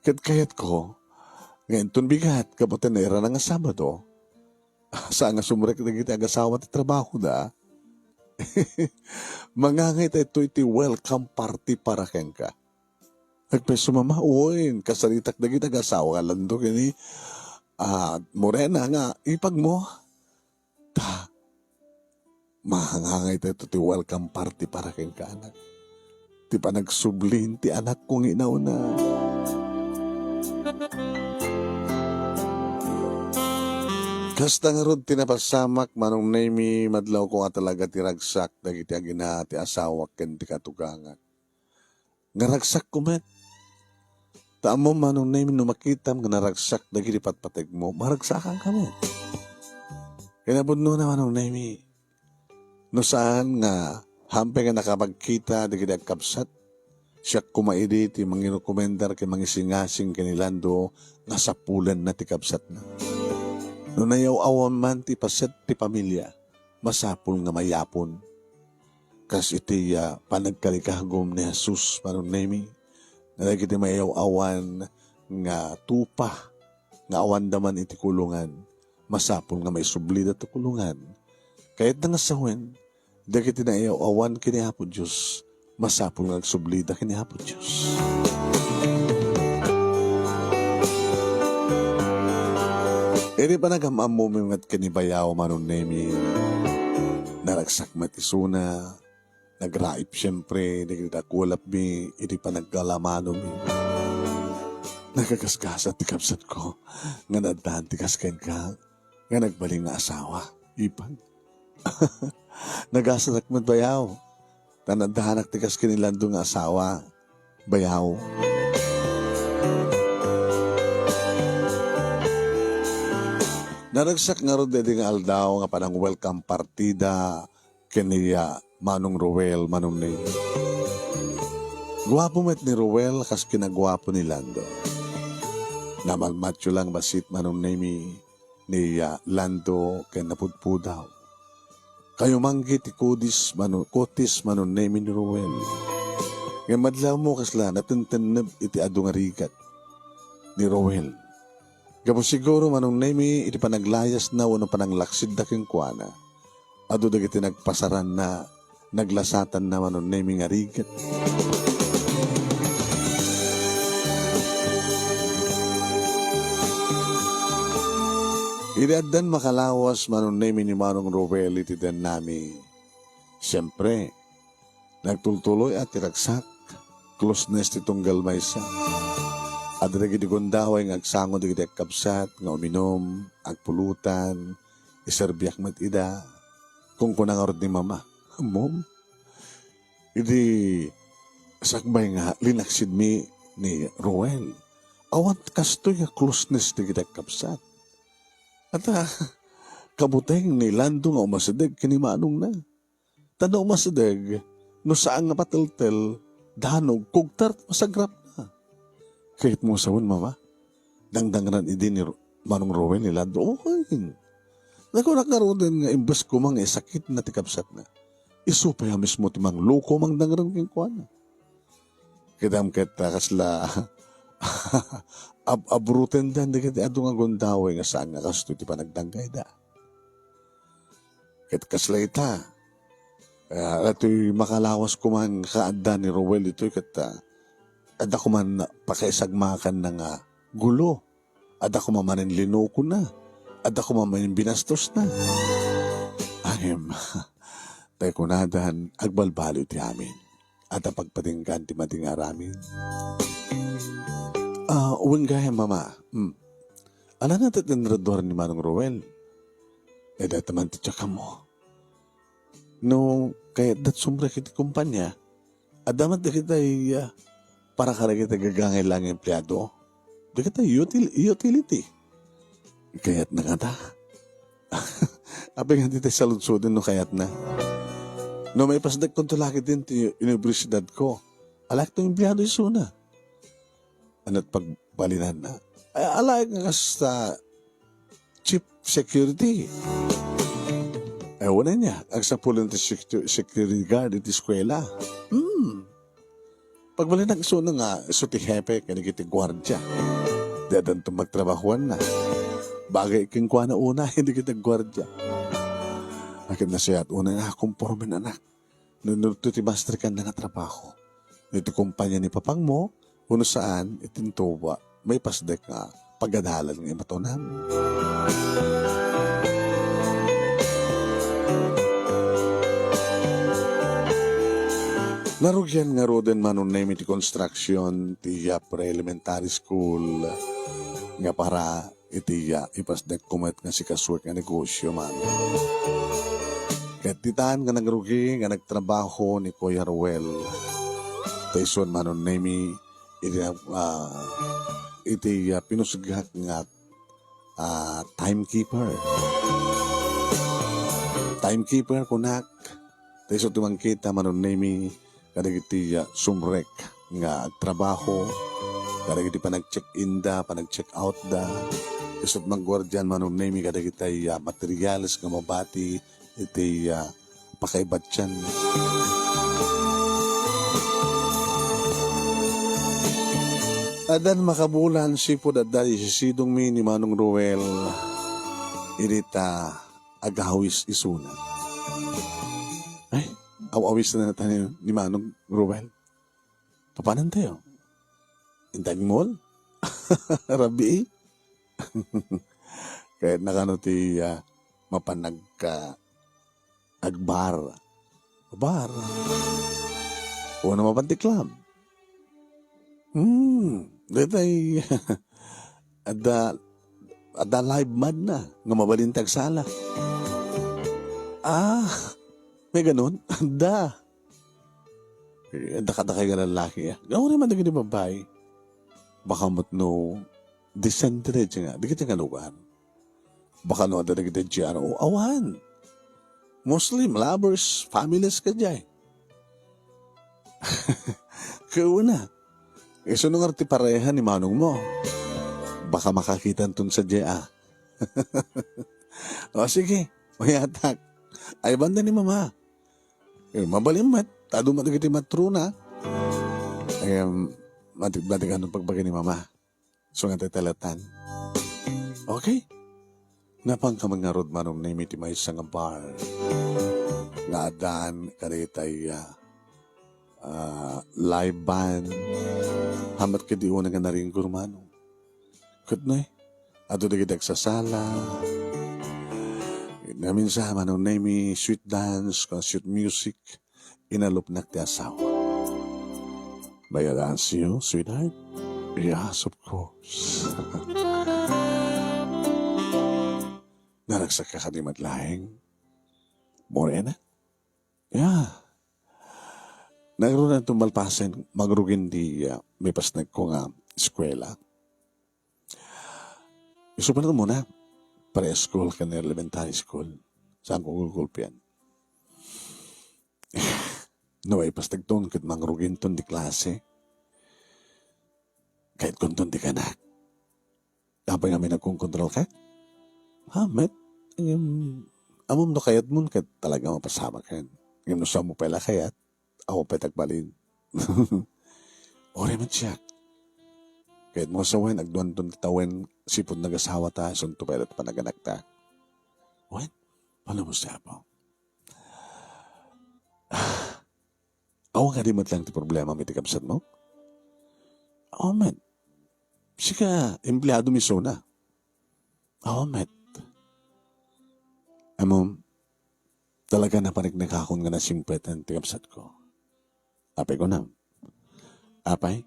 Ket kayatko, nga inton bigat, kabaten nairana nga Sabado, saan nga sumrek dagiti agasawa ti trabahoda. Mangangay tayo iti welcome party para kenka. Agpayso, Mama, uy, kasaritak dagiti agasawa nga Lando ken ni, ah, Morena nga ipagmo. Ta, mangangay tayo ti welcome party para kenka, anak. Ti panagsublin ti anakko nga inauna. Kasta ngarud ti napasamak, Manong Nemi, madlawko nga talaga ti ragsak dagiti agina ti asawak ken ti katugangak. Nga ragsakko met. Ta ammom, Manong Nemi, no makitam nga naragsak dagiti patpategmo, maragsakanka met. Kinapudnona, Manong Nemi, no saan nga hampay nga nakapagkita dagiti agkabsat, siak koma idi ti mangirekomendar ken mangisingasing ken ni Lando nga sapulenna ti kabsatna. No nayaw-awan man ti paset ti pamilia, masapul nga mayapon. Kas iti, ah, panagkalikagum ni Jesus, Manong Nemi, nga dagiti mayaw-awan nga tupa nga awanda man iti kulongan, masapul nga maisublida ti kulongan. Kayatna nga sawen, dagiti nayaw-awan ken ni Apo Dios, masapul nga agsublida ken ni Apo Dios. Idi panagam-ammomi met ken ni Bayaw, Manong Nemi, naragsak met isuna, nagraip siempre dagiti dakulapmi idi panagkalamanomi. Nagagasgasat ti kabsatko nga naaddan ti kas kenka nga nagbalin nga asawa, Ipag. Nagasatak met, Bayaw. Ta naaddanak ti kas ken ni Lando nga asawa, Bayaw. Naragsak ngarud idi nga aldaw nga panang-welcome partida ken ni, ah, Manong Roel, Manong Ney. Guapo met ni Roel kas kinaguapo ni Lando. Namalmatyo lang bassit, Manong Ney, ni, ah, Lando ken napudpudaw. Kayumanggi ti kudis manu-, kutis Manong Ney ni Roel. Ngem madlawmo kasla natentenneb iti adu nga rigat ni Roel. Gapu siguro, Manong Ney, iti panaglayasna wenno pananglaksidda kenkuana, adu dagiti nagpasaranna, naglasatanna, Manong Ney, nga rigat. Idi addan makalawas, Manong Ney, ni Manong Roel iti dennami, siempre, nagtultuloy a ti ragsak, closeness ti tunggal maysa. Adda dagiti gundaway nga agsango dagiti agkabsat nga uminum, agpulutan, iserbiak met ida. Kunkuna ngarud ni Mama, "Mom, idi sakbay nga linaksidmi ni Roel, awan kastoy nga closeness dagiti agkabsat. Ata, kabuteng ni Lando nga umasideg ken ni manongna." Ta no umasideg, no saan nga pateltel, danog, kugtar ti masagrapna. Kayatmo sawen, Mama? Dangdangran idi ni Ro-, Manong Roel ni Lando. Okay. Nakunak ngaruden nga imbes koma nga isakitna ti kabsatna, isu pay a mismo ti mangloko, mangdangran kenkuana. Kitam ket, ah, kasla ab-abrutenda dagiti adu nga gundaway nga saan nga kastoy ti panagdanggayda. Ket kasla ita, ah, datoy makalawas koman kaadda ni Roel ditoy ket, ah, adda koman pakaisagmakanna nga gulo. Adda koma manen linukona. Adda koma manen binastosna. Ngem, tay kunadan, agbalbaliw ti amin. Adda pagpatinggaan ti madi nga aramid. Ah, wen gayam, Mama. Hmm. Ania ngay ti inraduar ni Manong Roel? Adda man ti tiyakammo. No kayatda ti sumrek iti kompania, adda met dagitay, ah, para kadagiti gagangay la nga empleado. Dagitay util-, utility. Kayatna ngata. Apay nga dita saludsodon no kayatna? No maipasdekkonto la ketdin ti universidadko, alaekto empleado isuna. Ania ti pagbalinanna? Ay, alaek nga kasta chief security. Ay, wen ania, agsapulen ti secu-, security guard iti eskuela. Hmm. Pagbalinnak isuna nga isu ti hepe kadagiti guardia. Di addanto pagtrabahoanna. Bagay kenkuana unay dagiti guardia. Ket nasayaat unay nga konpormen, anak. No, no, ti masterkanna nga trabaho. No ti kompania ni papangmo, wenno saan, itinto, maipasdek nga pagadalan nga imatunam. Narugian ngaruden, Manong Nemy, ti construction ti pre-elementary school nga para iti, ah, ipasdekko met nga sikasuek nga negosio, Mami. Ket ditan nga nagrugi nga nagtrabaho ni Kuya Ruel. Ta isu, Manong Nemy, iti, ah, iti, ah, pinusgak nga, ah, timekeeper. Timekeeper, kunak. Ta isu ti mangkita, Manong Nemy, kadagiti, ah, sumrek nga agtrabaho, kadagiti panag-check-in da, panag-check out da. Isut' mangguardian, Manong Nemy, kadagiti, ah, materials nga mabati iti, ah, pakaibatian. Addan makabulan sipud adda isisidongmi ni Manong Ruel idi ta agawis isuna. Ay, aw-awisna natan ni, ni Manong Ruel. Papanantayo? Inta agmol? Rabii? Kayatna kano ti, ah, mapan agka-, agbar. Bar. Wenno mapan ti club. Hmm, daytay, adda, adda live band na nga mabalin ti agsala. Ah, may ganun? Adda. Eh, adda kadakay nga lalaki, ah. Gauri man dagiti babbai. Baka met no, dissentre nga, dagiti nga lugar. Baka no, adda dagiti G R O. Awan. Muslim, lovers, families kadiay. Kauna. Isu no nga ti pareha ni manongmo. Baka makakitanton sadiay, ah. O, sige. Mayatak. Ay, banda ni Mama. Eh, mabalin met. Ta adu met dagiti matrona. Ay, um, matik-, matik-, ano pagbaga ni Mama? So nga ti talatan. Okay. Napanka man ngarud, Manong Nemy, ti maysa nga bar nga addaan kadaytay, ah, ah, live band. Hamat kadi una nga naringgur, Manong. Ket nay, adu dagiti agsasala. Naminsan, Manong Nemy, sweet dance, sweet music. Inalupnak ti asawa. "May I dance you, sweetheart?" "Yes, of course." "Naragsak ka kadi met laeng, Morena?" "Yeah." Nagrunan to malpasen, mangrugin di, ah, maipasnekko nga eskuela. Isu pa nagmuna, preschool ken elementary school. Saanko gugulpian. No, ipasnekton ket mangruginton di klase. Kayatkonton ti kanak. Apay ngamin nagkonkontrol ka? Ha, met? Ngem, ammom no kayatmon ket talaga mapasamak ken. Ngem no saanmo pay la kayat, awan pay ti agbalin. Uray met siak. Kayatmo sa wen, agduanton ti tawen, sipud nagasawata, isunto pay la ti panaganakta. Wen, palubos ti Apo. Awan kadi met laeng ti problemam iti kabsatmo? Awan met. Sika, empleadom isuna. Awan met. Ammom, talaga napaneknekakon nga nasingpetan ti kabsatko. Apay kunam, apay,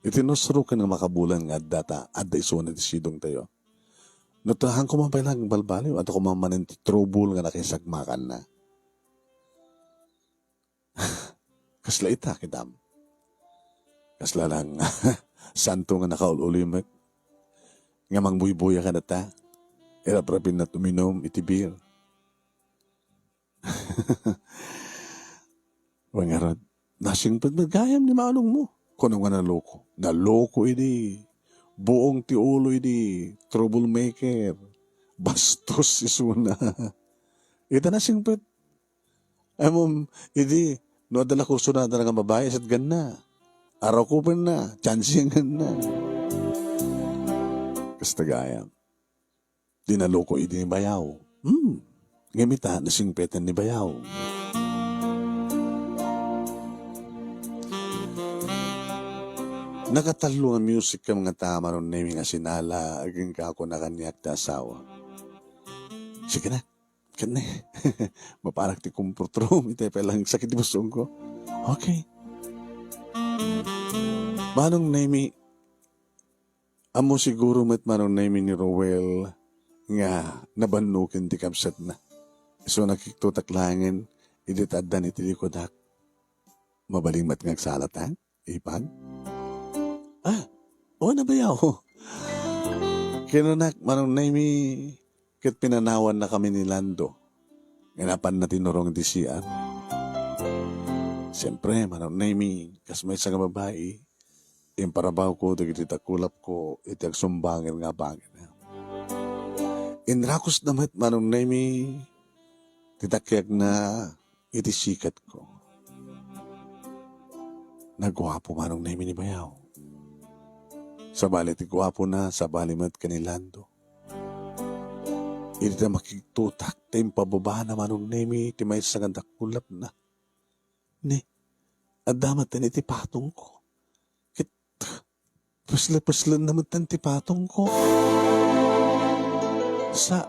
iti nasruken nga makabulan nga adda ta, adda isuna ti sidongtayo. No tahanko man pay lang balbaliw, adda koma manen ti trouble nga nakisagmakanna. Kasla ita, kitam. Kasla lang santo nga nakaul-ulimek. Nga mangbuybuya kadata. Iraprapinna uminom iti beer. Wen ngarud, nasingpet met gayam ni manongmo. Kuno nga naloko. Naloko idi. Buong ti ulo idi. Troublemaker. Bastos isuna. Ita nasingpet. Ammom, idi, no adda la kursunada nga babai, satganna. Arakupenna, chansianganna. Kasta gayam. Di naloko idi ni bayaw. Hmm. Ngem ita, nasingpeten ni bayaw. Nakatallo nga music kam nga ta, Manong Nemi, nga sinala, agingga ko na kaniak ti asawa. Sige na. Ket ne, maparak ti comfort room, itay pay lang sakit ti pusongko. Okay. Manong Nemi, ammo siguro met Manong Nemi ni Roel nga nabannoken ti kabsatna. Isu nakiktotak laengen, idi ta addan iti likudak. Mabalin met nga agsalatan, Ipag? Ah, o, nabayaw. Kinunak, Manong Nemi, ket pinanawannakami ni Lando. Nga napanna tinurong iti C R. Siempre, Manong Nemi, kas maysa nga babai, imparabawko dagiti dakulapko iti agsumbanger nga abangin. Inrakusna met, Manong Nemi, ti takiagna iti sikatko. Naguapo Manong Nemi ni bayaw. Sabali ti guapona, sabali met ken ni Lando. Idi ta makigtutak ta impababana Manong Nemi ti maysa nga dakulapna. Ne, adda met iti patongko. Ket Pusle-puslenna metten ti patongko. Sa,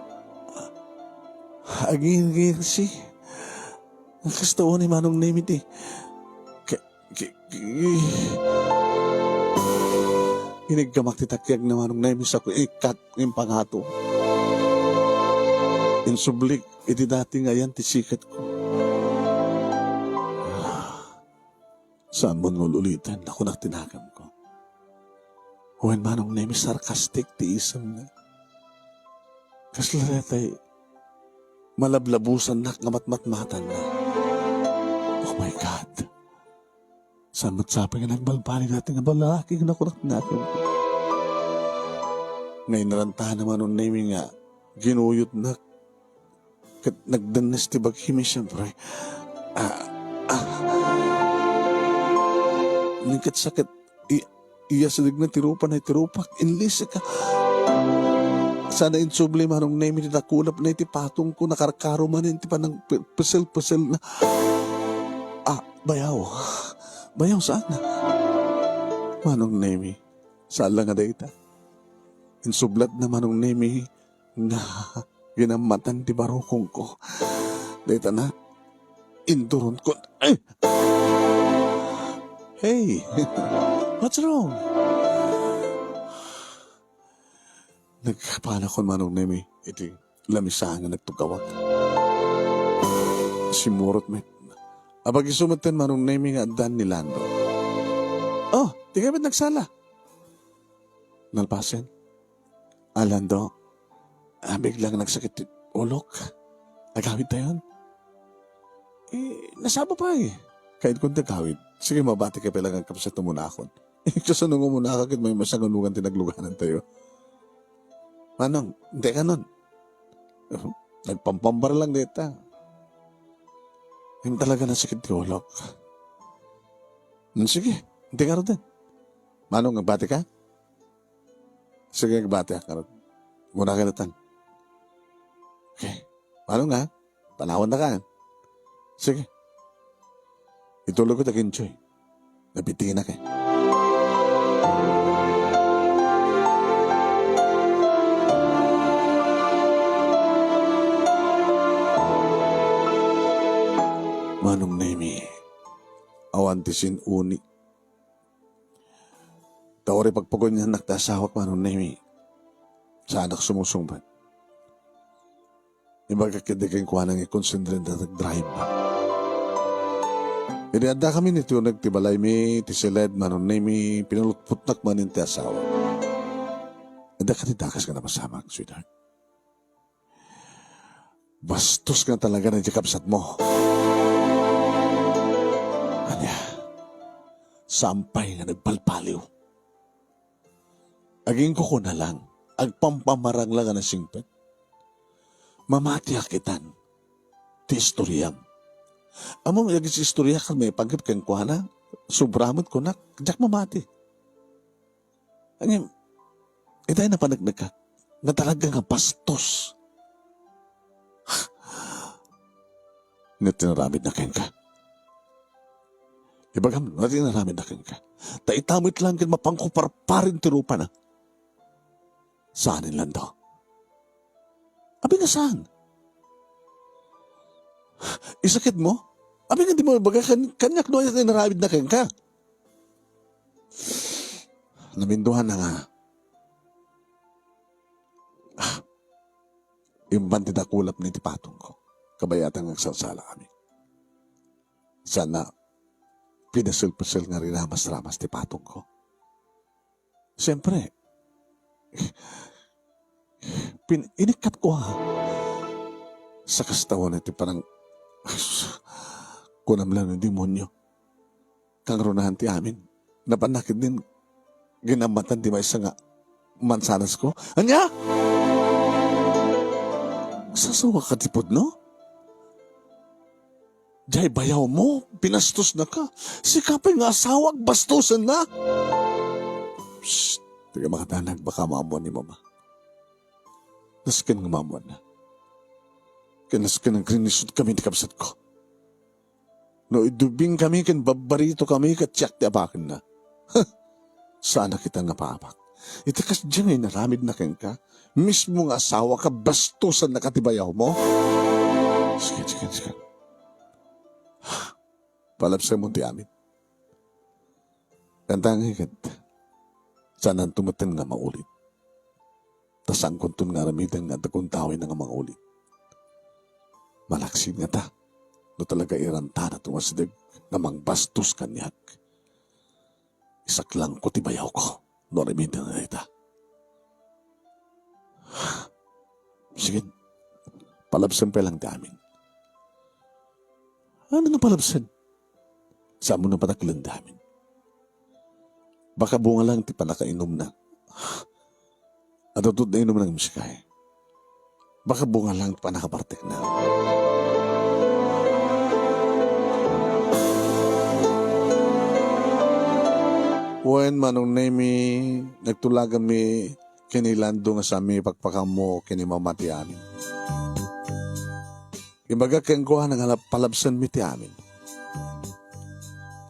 agingirsi. Kasta ni Manong Nemi ti, ke-, ke-, ke-, iniggamak ti takiag ni Manong Nemi sa ku-, ikat, impangato. Insublik iti dati nga ayan ti sikatko. Saan mo nga ul-uliten, nakunak ti naganko. Wen Manong Nemi, sarcastic ti isemna. Kasla daytay malablabusannak nga matmatmatanna. Oh my God. Saan met sapay nga nagbalbaliw dayta nga balalaki nga nakunak ti naganko. Nga inarantana Manong Nemi nga ginuyotnak. Ket nagdennes ti bagimi, siempre. Ah, ah. Ket sakit, i-, iyasidegna ti rupana iti rupak, inlisika. Sana insubli Manong Nemi ti dakulapna iti patongko, nakarkaro manen ti panang pe-, pesel-peselna. Ah, bayaw. Bayaw, saan? Manong Nemi, saan la nga dayta. Insublatna Manong Nemi nga ginammatan ti barukongko. Dayta na, induronko. Ay! Hey! What's wrong? Nagpanakon Manong Nemi iti lamisa nga nagtugawak. Simmurot met. Apag-isu metten Manong Nemi nga addan ni Lando. Oh, di ka met nagsala. Nalpasen. Ah, Lando, ah, biglang nagsakit ti ulok. Agawid tayon. Eh, nasaba pay. Kaidkon ti agawid. Sige, mabati ka pay lang agkapsat umunakon. Kasano nga umunaka ket may masangalugan ti nagluganantayo? Manong, intek kanon. Nagpampambar lang dayta. Ngem talaga nasakit ti ulok. Hmm, sige, intek ngaruden. Manong, agbati ka? Sige, agbati ak ngarud. Umunaka latta. Okay. Manong, ha? Panawannaka, ha? Sige. Itulogko ti aginchoy. Nabitinaka, eh. Manong Nemi, awan ti sin-uni. Ta uray pagpaguniannak ti asawak, Manong Nemi, saanak sumusungbat. Imbagak ketdi kenkuana nga ikonsentrenta nag-drive. Idi addakami iti uneg ti balaymi, ti siled, Manong Nemi, pinulutpotnak manen ti asawak. Adda kadi dakes nga napasamak, sweetheart? Bastos nga talaga na di kabsatmo. Ania? Saan pay nga nagbalbaliw? Agingkukuna lang, agpampamarang lang a nasingpet. Mamatiak itan ti istoriam. Ammom, dagiti istoriak a maipanggep kenkuana, sobra met kunak, diak mamati. Ngem, itay napaneknekak nga talaga nga bastos. Nga tinaramidna kenka. Ibagam, nga tinaramidna kenka. Ta ita met lang ket mapangko parparin ti rupana. Saan ni Lando? Abi nga saan? Isakitmo? Abi nga di mo ibaga kan-, kaniak no inaramidna kenka? Naminduan na nga. Ah, impan ti dakulap ni ti patongko. Kabayatan nga agsalsalakami. Sana pinasel-pasel nga rinamas-ramas ti patongko. Siyempre, pin-, inikkatko, ha. Sa kastawan ti parang, kunam lang ng demonyo. Kangrunahan ti amin. Napannak din ginamatan ti maysa nga mansanas ko. Ania? Sasawak ka ti pudno? Jay bayaw mo, pinastos na ka. Sika pay nga asawa, bastusan na. Psst, taga makatanag, baka maamuan ni mama. Nasken nga maamuan na. Kaya nasken ang grinisot kami ni kabsat ko. No idubing kami ken babbarito kami ket siak ti abakenna. Huh! Saan a kita napaabak. Iti kasdiay nga inaramidna kenka, mismo nga asawa ka, bastusan na ka ti bayaw mo. Sige, sige, sige. Palabsem mo ti amin. Kantangay ket, saan anto metten nga maulit. Ta saankonton nga aramiden nga adda kuntawenna nga manguli. Malaksid ngata, no talaga irantana ti umasideg nga mangbastos kaniak. Isaklangko ti bayawko, no aramiden nga dayta. Sige, palabsem pay lang ti amin. Ano nga palabsem? Saan mo na pataklen ti amin? Baka bunga lang ti panakainumna. Adda to ti inumna nga misikay. Baka bunga lang ti panakabartekna. Wen, Manong Nemi, nagtulaganmi ken ni Lando nga saan mi pakpakammo ken ni Mama ti amin. Imbagak kenkuana nga lap-, palabsenmi ti amin.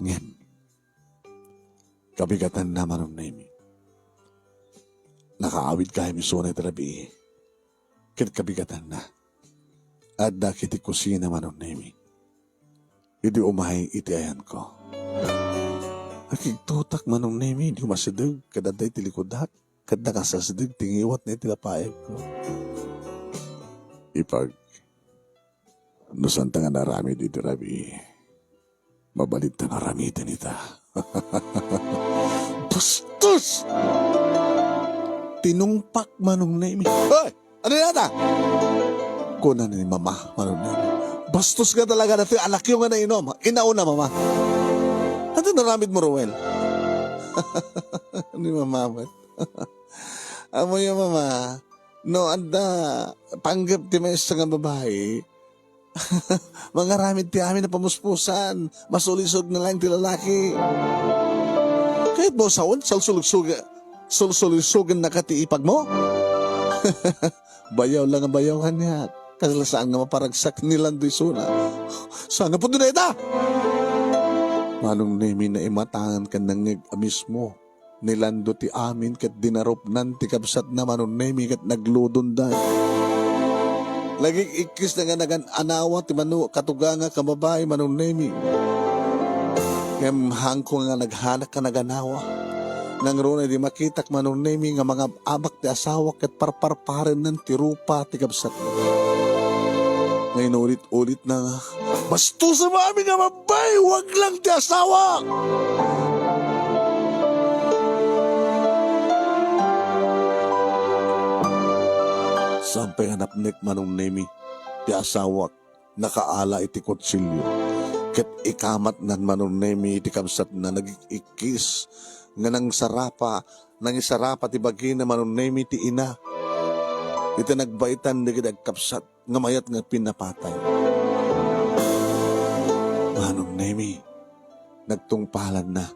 Ngem, kabigatanna, Manong Nemi. Nakaawid gayam isuna iti rabii. Ket kabigatanna, adda iti kusina, Manong Nemi. Idi umay iti ayanko. Nakigtotak, Manong Nemi, idi umasideg, ket adda iti likudak, ket nakasasideg ti ngiwatna iti lapayagko. Ipag, no saanta nga naaramid iti rabii, mabalitta nga aramiden ita. Bastos! Tinungpak, Manong Nemi. Hoy! Ano yata? Kuna ni Mama, Manong Nemi. Bastos nga talaga datoy anakyo nga nainom. Inauna, Mama. Ano naramid mo, Ruel? Ni Mama met. Amoyo, Mama, no adda panggep ti maysa nga babai, mangaramid ti amin a pamuspusan, masulisog na lang ti lalaki. Kayat mo sawen, salsulusog-, sulsulusogennaka ti ipag mo? Bayaw lang nga bayaw kaniak. Kasla saan nga maparagsak ni Lando isuna. Saan nga pudno dayta? Manong Nemi, naimatangan ken nangngeg a mismo ni Lando ti amin ket dinarupnan ti kabsatna, Manong Nemi, ket nagludonda. Nagik-ikkis na nga nagan-anawa ti manu-, katugangak a babai, Manong Nemi. Ngem haanko nga naghanak a naganawa. Nangruna idi makitak, Manong Nemi, nga mangab-abak ti asawak ket parparparennan ti rupa ti kabsat. Nga inulit-ulit na nga, "Bastos a mami nga babai, wag lang ti asawa!" Saan pay nga napnek, Manong Nemi, ti asawak nakaala iti kutsilio. Ket ikamatnan, Manong Nemi, iti kabsatna nagik-ikkis nga nangsarapa, nangisarapa ti bagina, Manong Nemi, ti ina. Iti nagbaitan dagiti agkabsat nga mayat nga pinapatay. Manong Nemi, nagtungpalanna.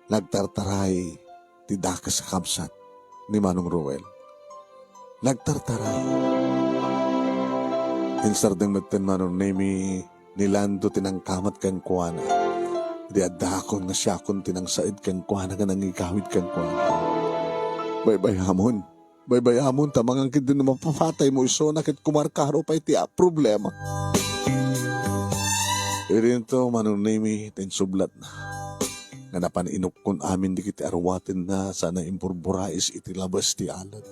Nagtartaray ti dakes a kabsat ni Manong Ruel. Nagtartaray. Insardeng metten, Manong Nemi, ni Lando ti nangkamat kenkuana. Idi addakon nga siakon ti nangsaed kenkuana nga nangigawid kenkuana. Baybayamon. Baybayamon ta mangan ketdi no mapapataymo isuna ket kumarkaro pay ti a-, problema. Idinto, Manong Nemi, ti insublatna nga napan inukkon amin dagiti aruatenna sana imburburais iti labes ti alad.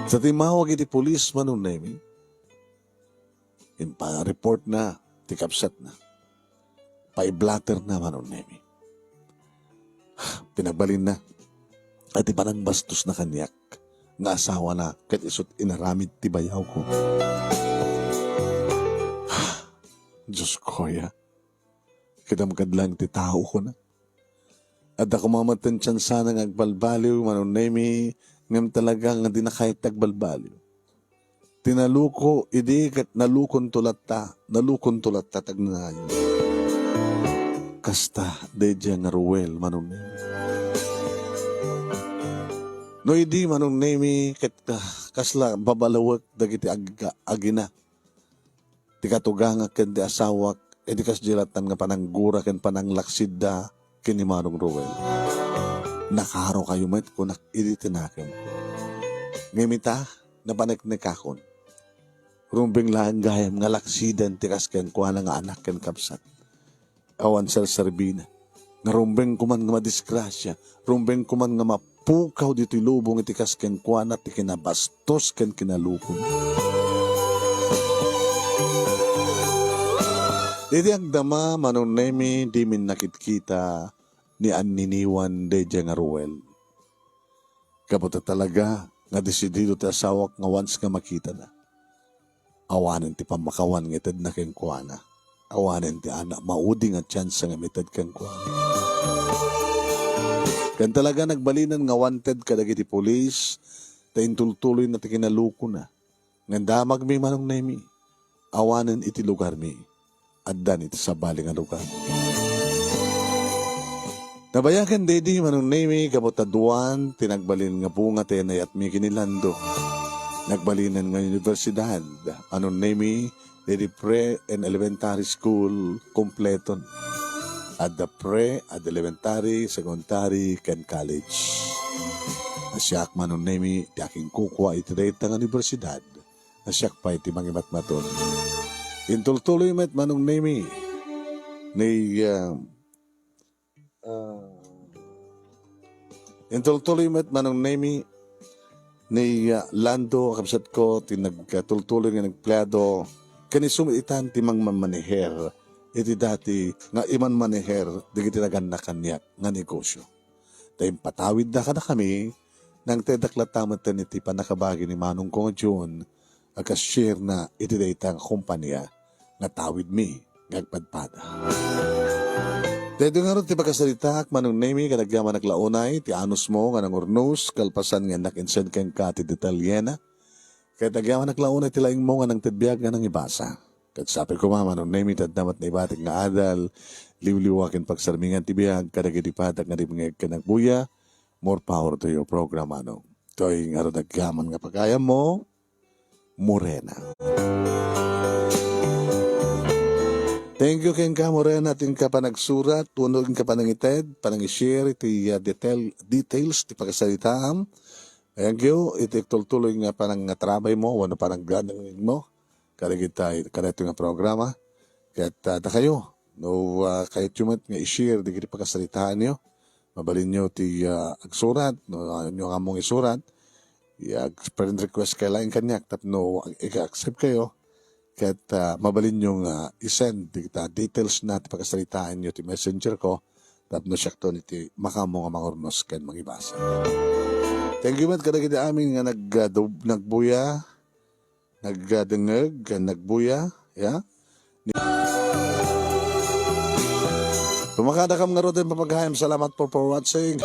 Sa timmawag iti pulis, Manong Nemi, impa-reportna ti kabsatna. Paiblaterna, Manong Nemi. Pinagbalinna a ti panangbastosna kaniak nga asawana ket isut' inaramid ti bayawko. Diosko aya, kidam kad lang ti tao, kuna. Adda koma met ti tiansana nga agbalbaliw, Manong Nemi, ngem talaga nga dina kayat ti agbalbaliw. Ti naluko idi ket nalukonto latta, nalukonto latta ti agnanayon. Kasta, daydiay nga Ruel, Manong Nemi. No idi, Manong Nemi, ket, ah, kasla babalawek dagiti ag-, agina ti katugangak ken ti asawak, idi kasdiay lattan nga pananggura ken pananglaksidda ken ni Manong Ruel. Nakaaro kayo met, kunak idi ti nakemko. Ngem ita, napaneknekakon. Rumbeng laeng gayam nga laksiden ti kas kenkuana nga anak ken kabsat. Awan serserbina. Nga rumbeng koman nga madisgrasia, rumbeng koman nga mapukaw ditoy lubong iti kas kenkuana ti kinabastos ken kinalukon. Idi agdama, Manong Nemi, dimin nakitkita ni anniniwan daydiay nga Ruel. Gapu ta talaga nga desidido ti asawak nga once nga makitana, awanen ti pammakawan nga itedna kenkuana. Awanen ti anak maudi nga tiansa nga mited kenkuana. Ken talaga nagbalinen nga wanted kadagiti pulis ta intultuloyna ti kinalukona. Ngem damagmi, Manong Nemi, awanen iti lugarmi, addan iti sabali nga lugar. Nabayagen daydi, Manong Nemi, gapu ta duan ti nagbalin nga bunga ti inayatmi ken ni Lando. Nagbalinen nga universidad, Manong Nemi, daydi pre and elementary school, kompleton. Adda pre, adda elementary, secondary, ken college. Siak, Manong Nemi, ti akinkukua iti dayta nga universidad. Siak pay ti mangimatmaton. Intultuloy met, Manong Nemi, ni, ah, ah, intultuloy met, Manong Nemi, ni, ah, Lando, kabsatko, ti nagtultuloy nga empleado, ken isu met itan ti mangmamaneher iti dati nga imanmaneher dagiti nagannak kaniak nga negosyo. Ta impatawidda kadakami, nangteddak latta metten iti pannakabagi ni Manongko nga John, a cashier-na iti dayta nga kompania nga tawidmi nga agpadpada. Daytoy ngarud ti pakasaritaak, Manong Nemi, ket agyamanak la unay ti anusmo nga nangurnos, kalpasan nga innak insend kenka ti detalyena. Ket agyamanak la unay ti laingmo nga nangted biag nga nangibasa. Ket sapay koma, Manong Nemi, ta adda met naibatik nga adal, liwliwa ken pagsarmingan ti biag kadagiti padak nga dimngeg ken agbuya. More power to your program, Manong. Toy ngarud agyaman nga pagayammo, Morena. Thank you kenka, Morena, ti inka panagsurat, wenno inka panangited, panangi-share iti, ah, detail, details ti pakasaritaam. Thank you iti tultuloy nga panangatrabaymo wenno panangdengngegmo kadagita, kadagitoy nga programa. Ket, ah, dakayo, no, ah, kayatyo met nga i-share dagiti pakasaritaanyo, mabalinyo ti, ah, agsurat, no, inyo nga ammong isurat, ya, friend request kayo laeng kaniak tapno ag-, ika-accept kayo, ket, ah, mabalinyo nga i-send dagita details na ti pakasaritaanyo ti messenger ko, tapno siakton iti makaammo nga mangurnos ken mangibasa. Thank you met kadagiti amin nga nag-, ah, dub-, nagbuya, nagdengngeg, ken nagbuya, ya. Tumakadakam ngaruden, Papa Gayam. Salamat po for watching.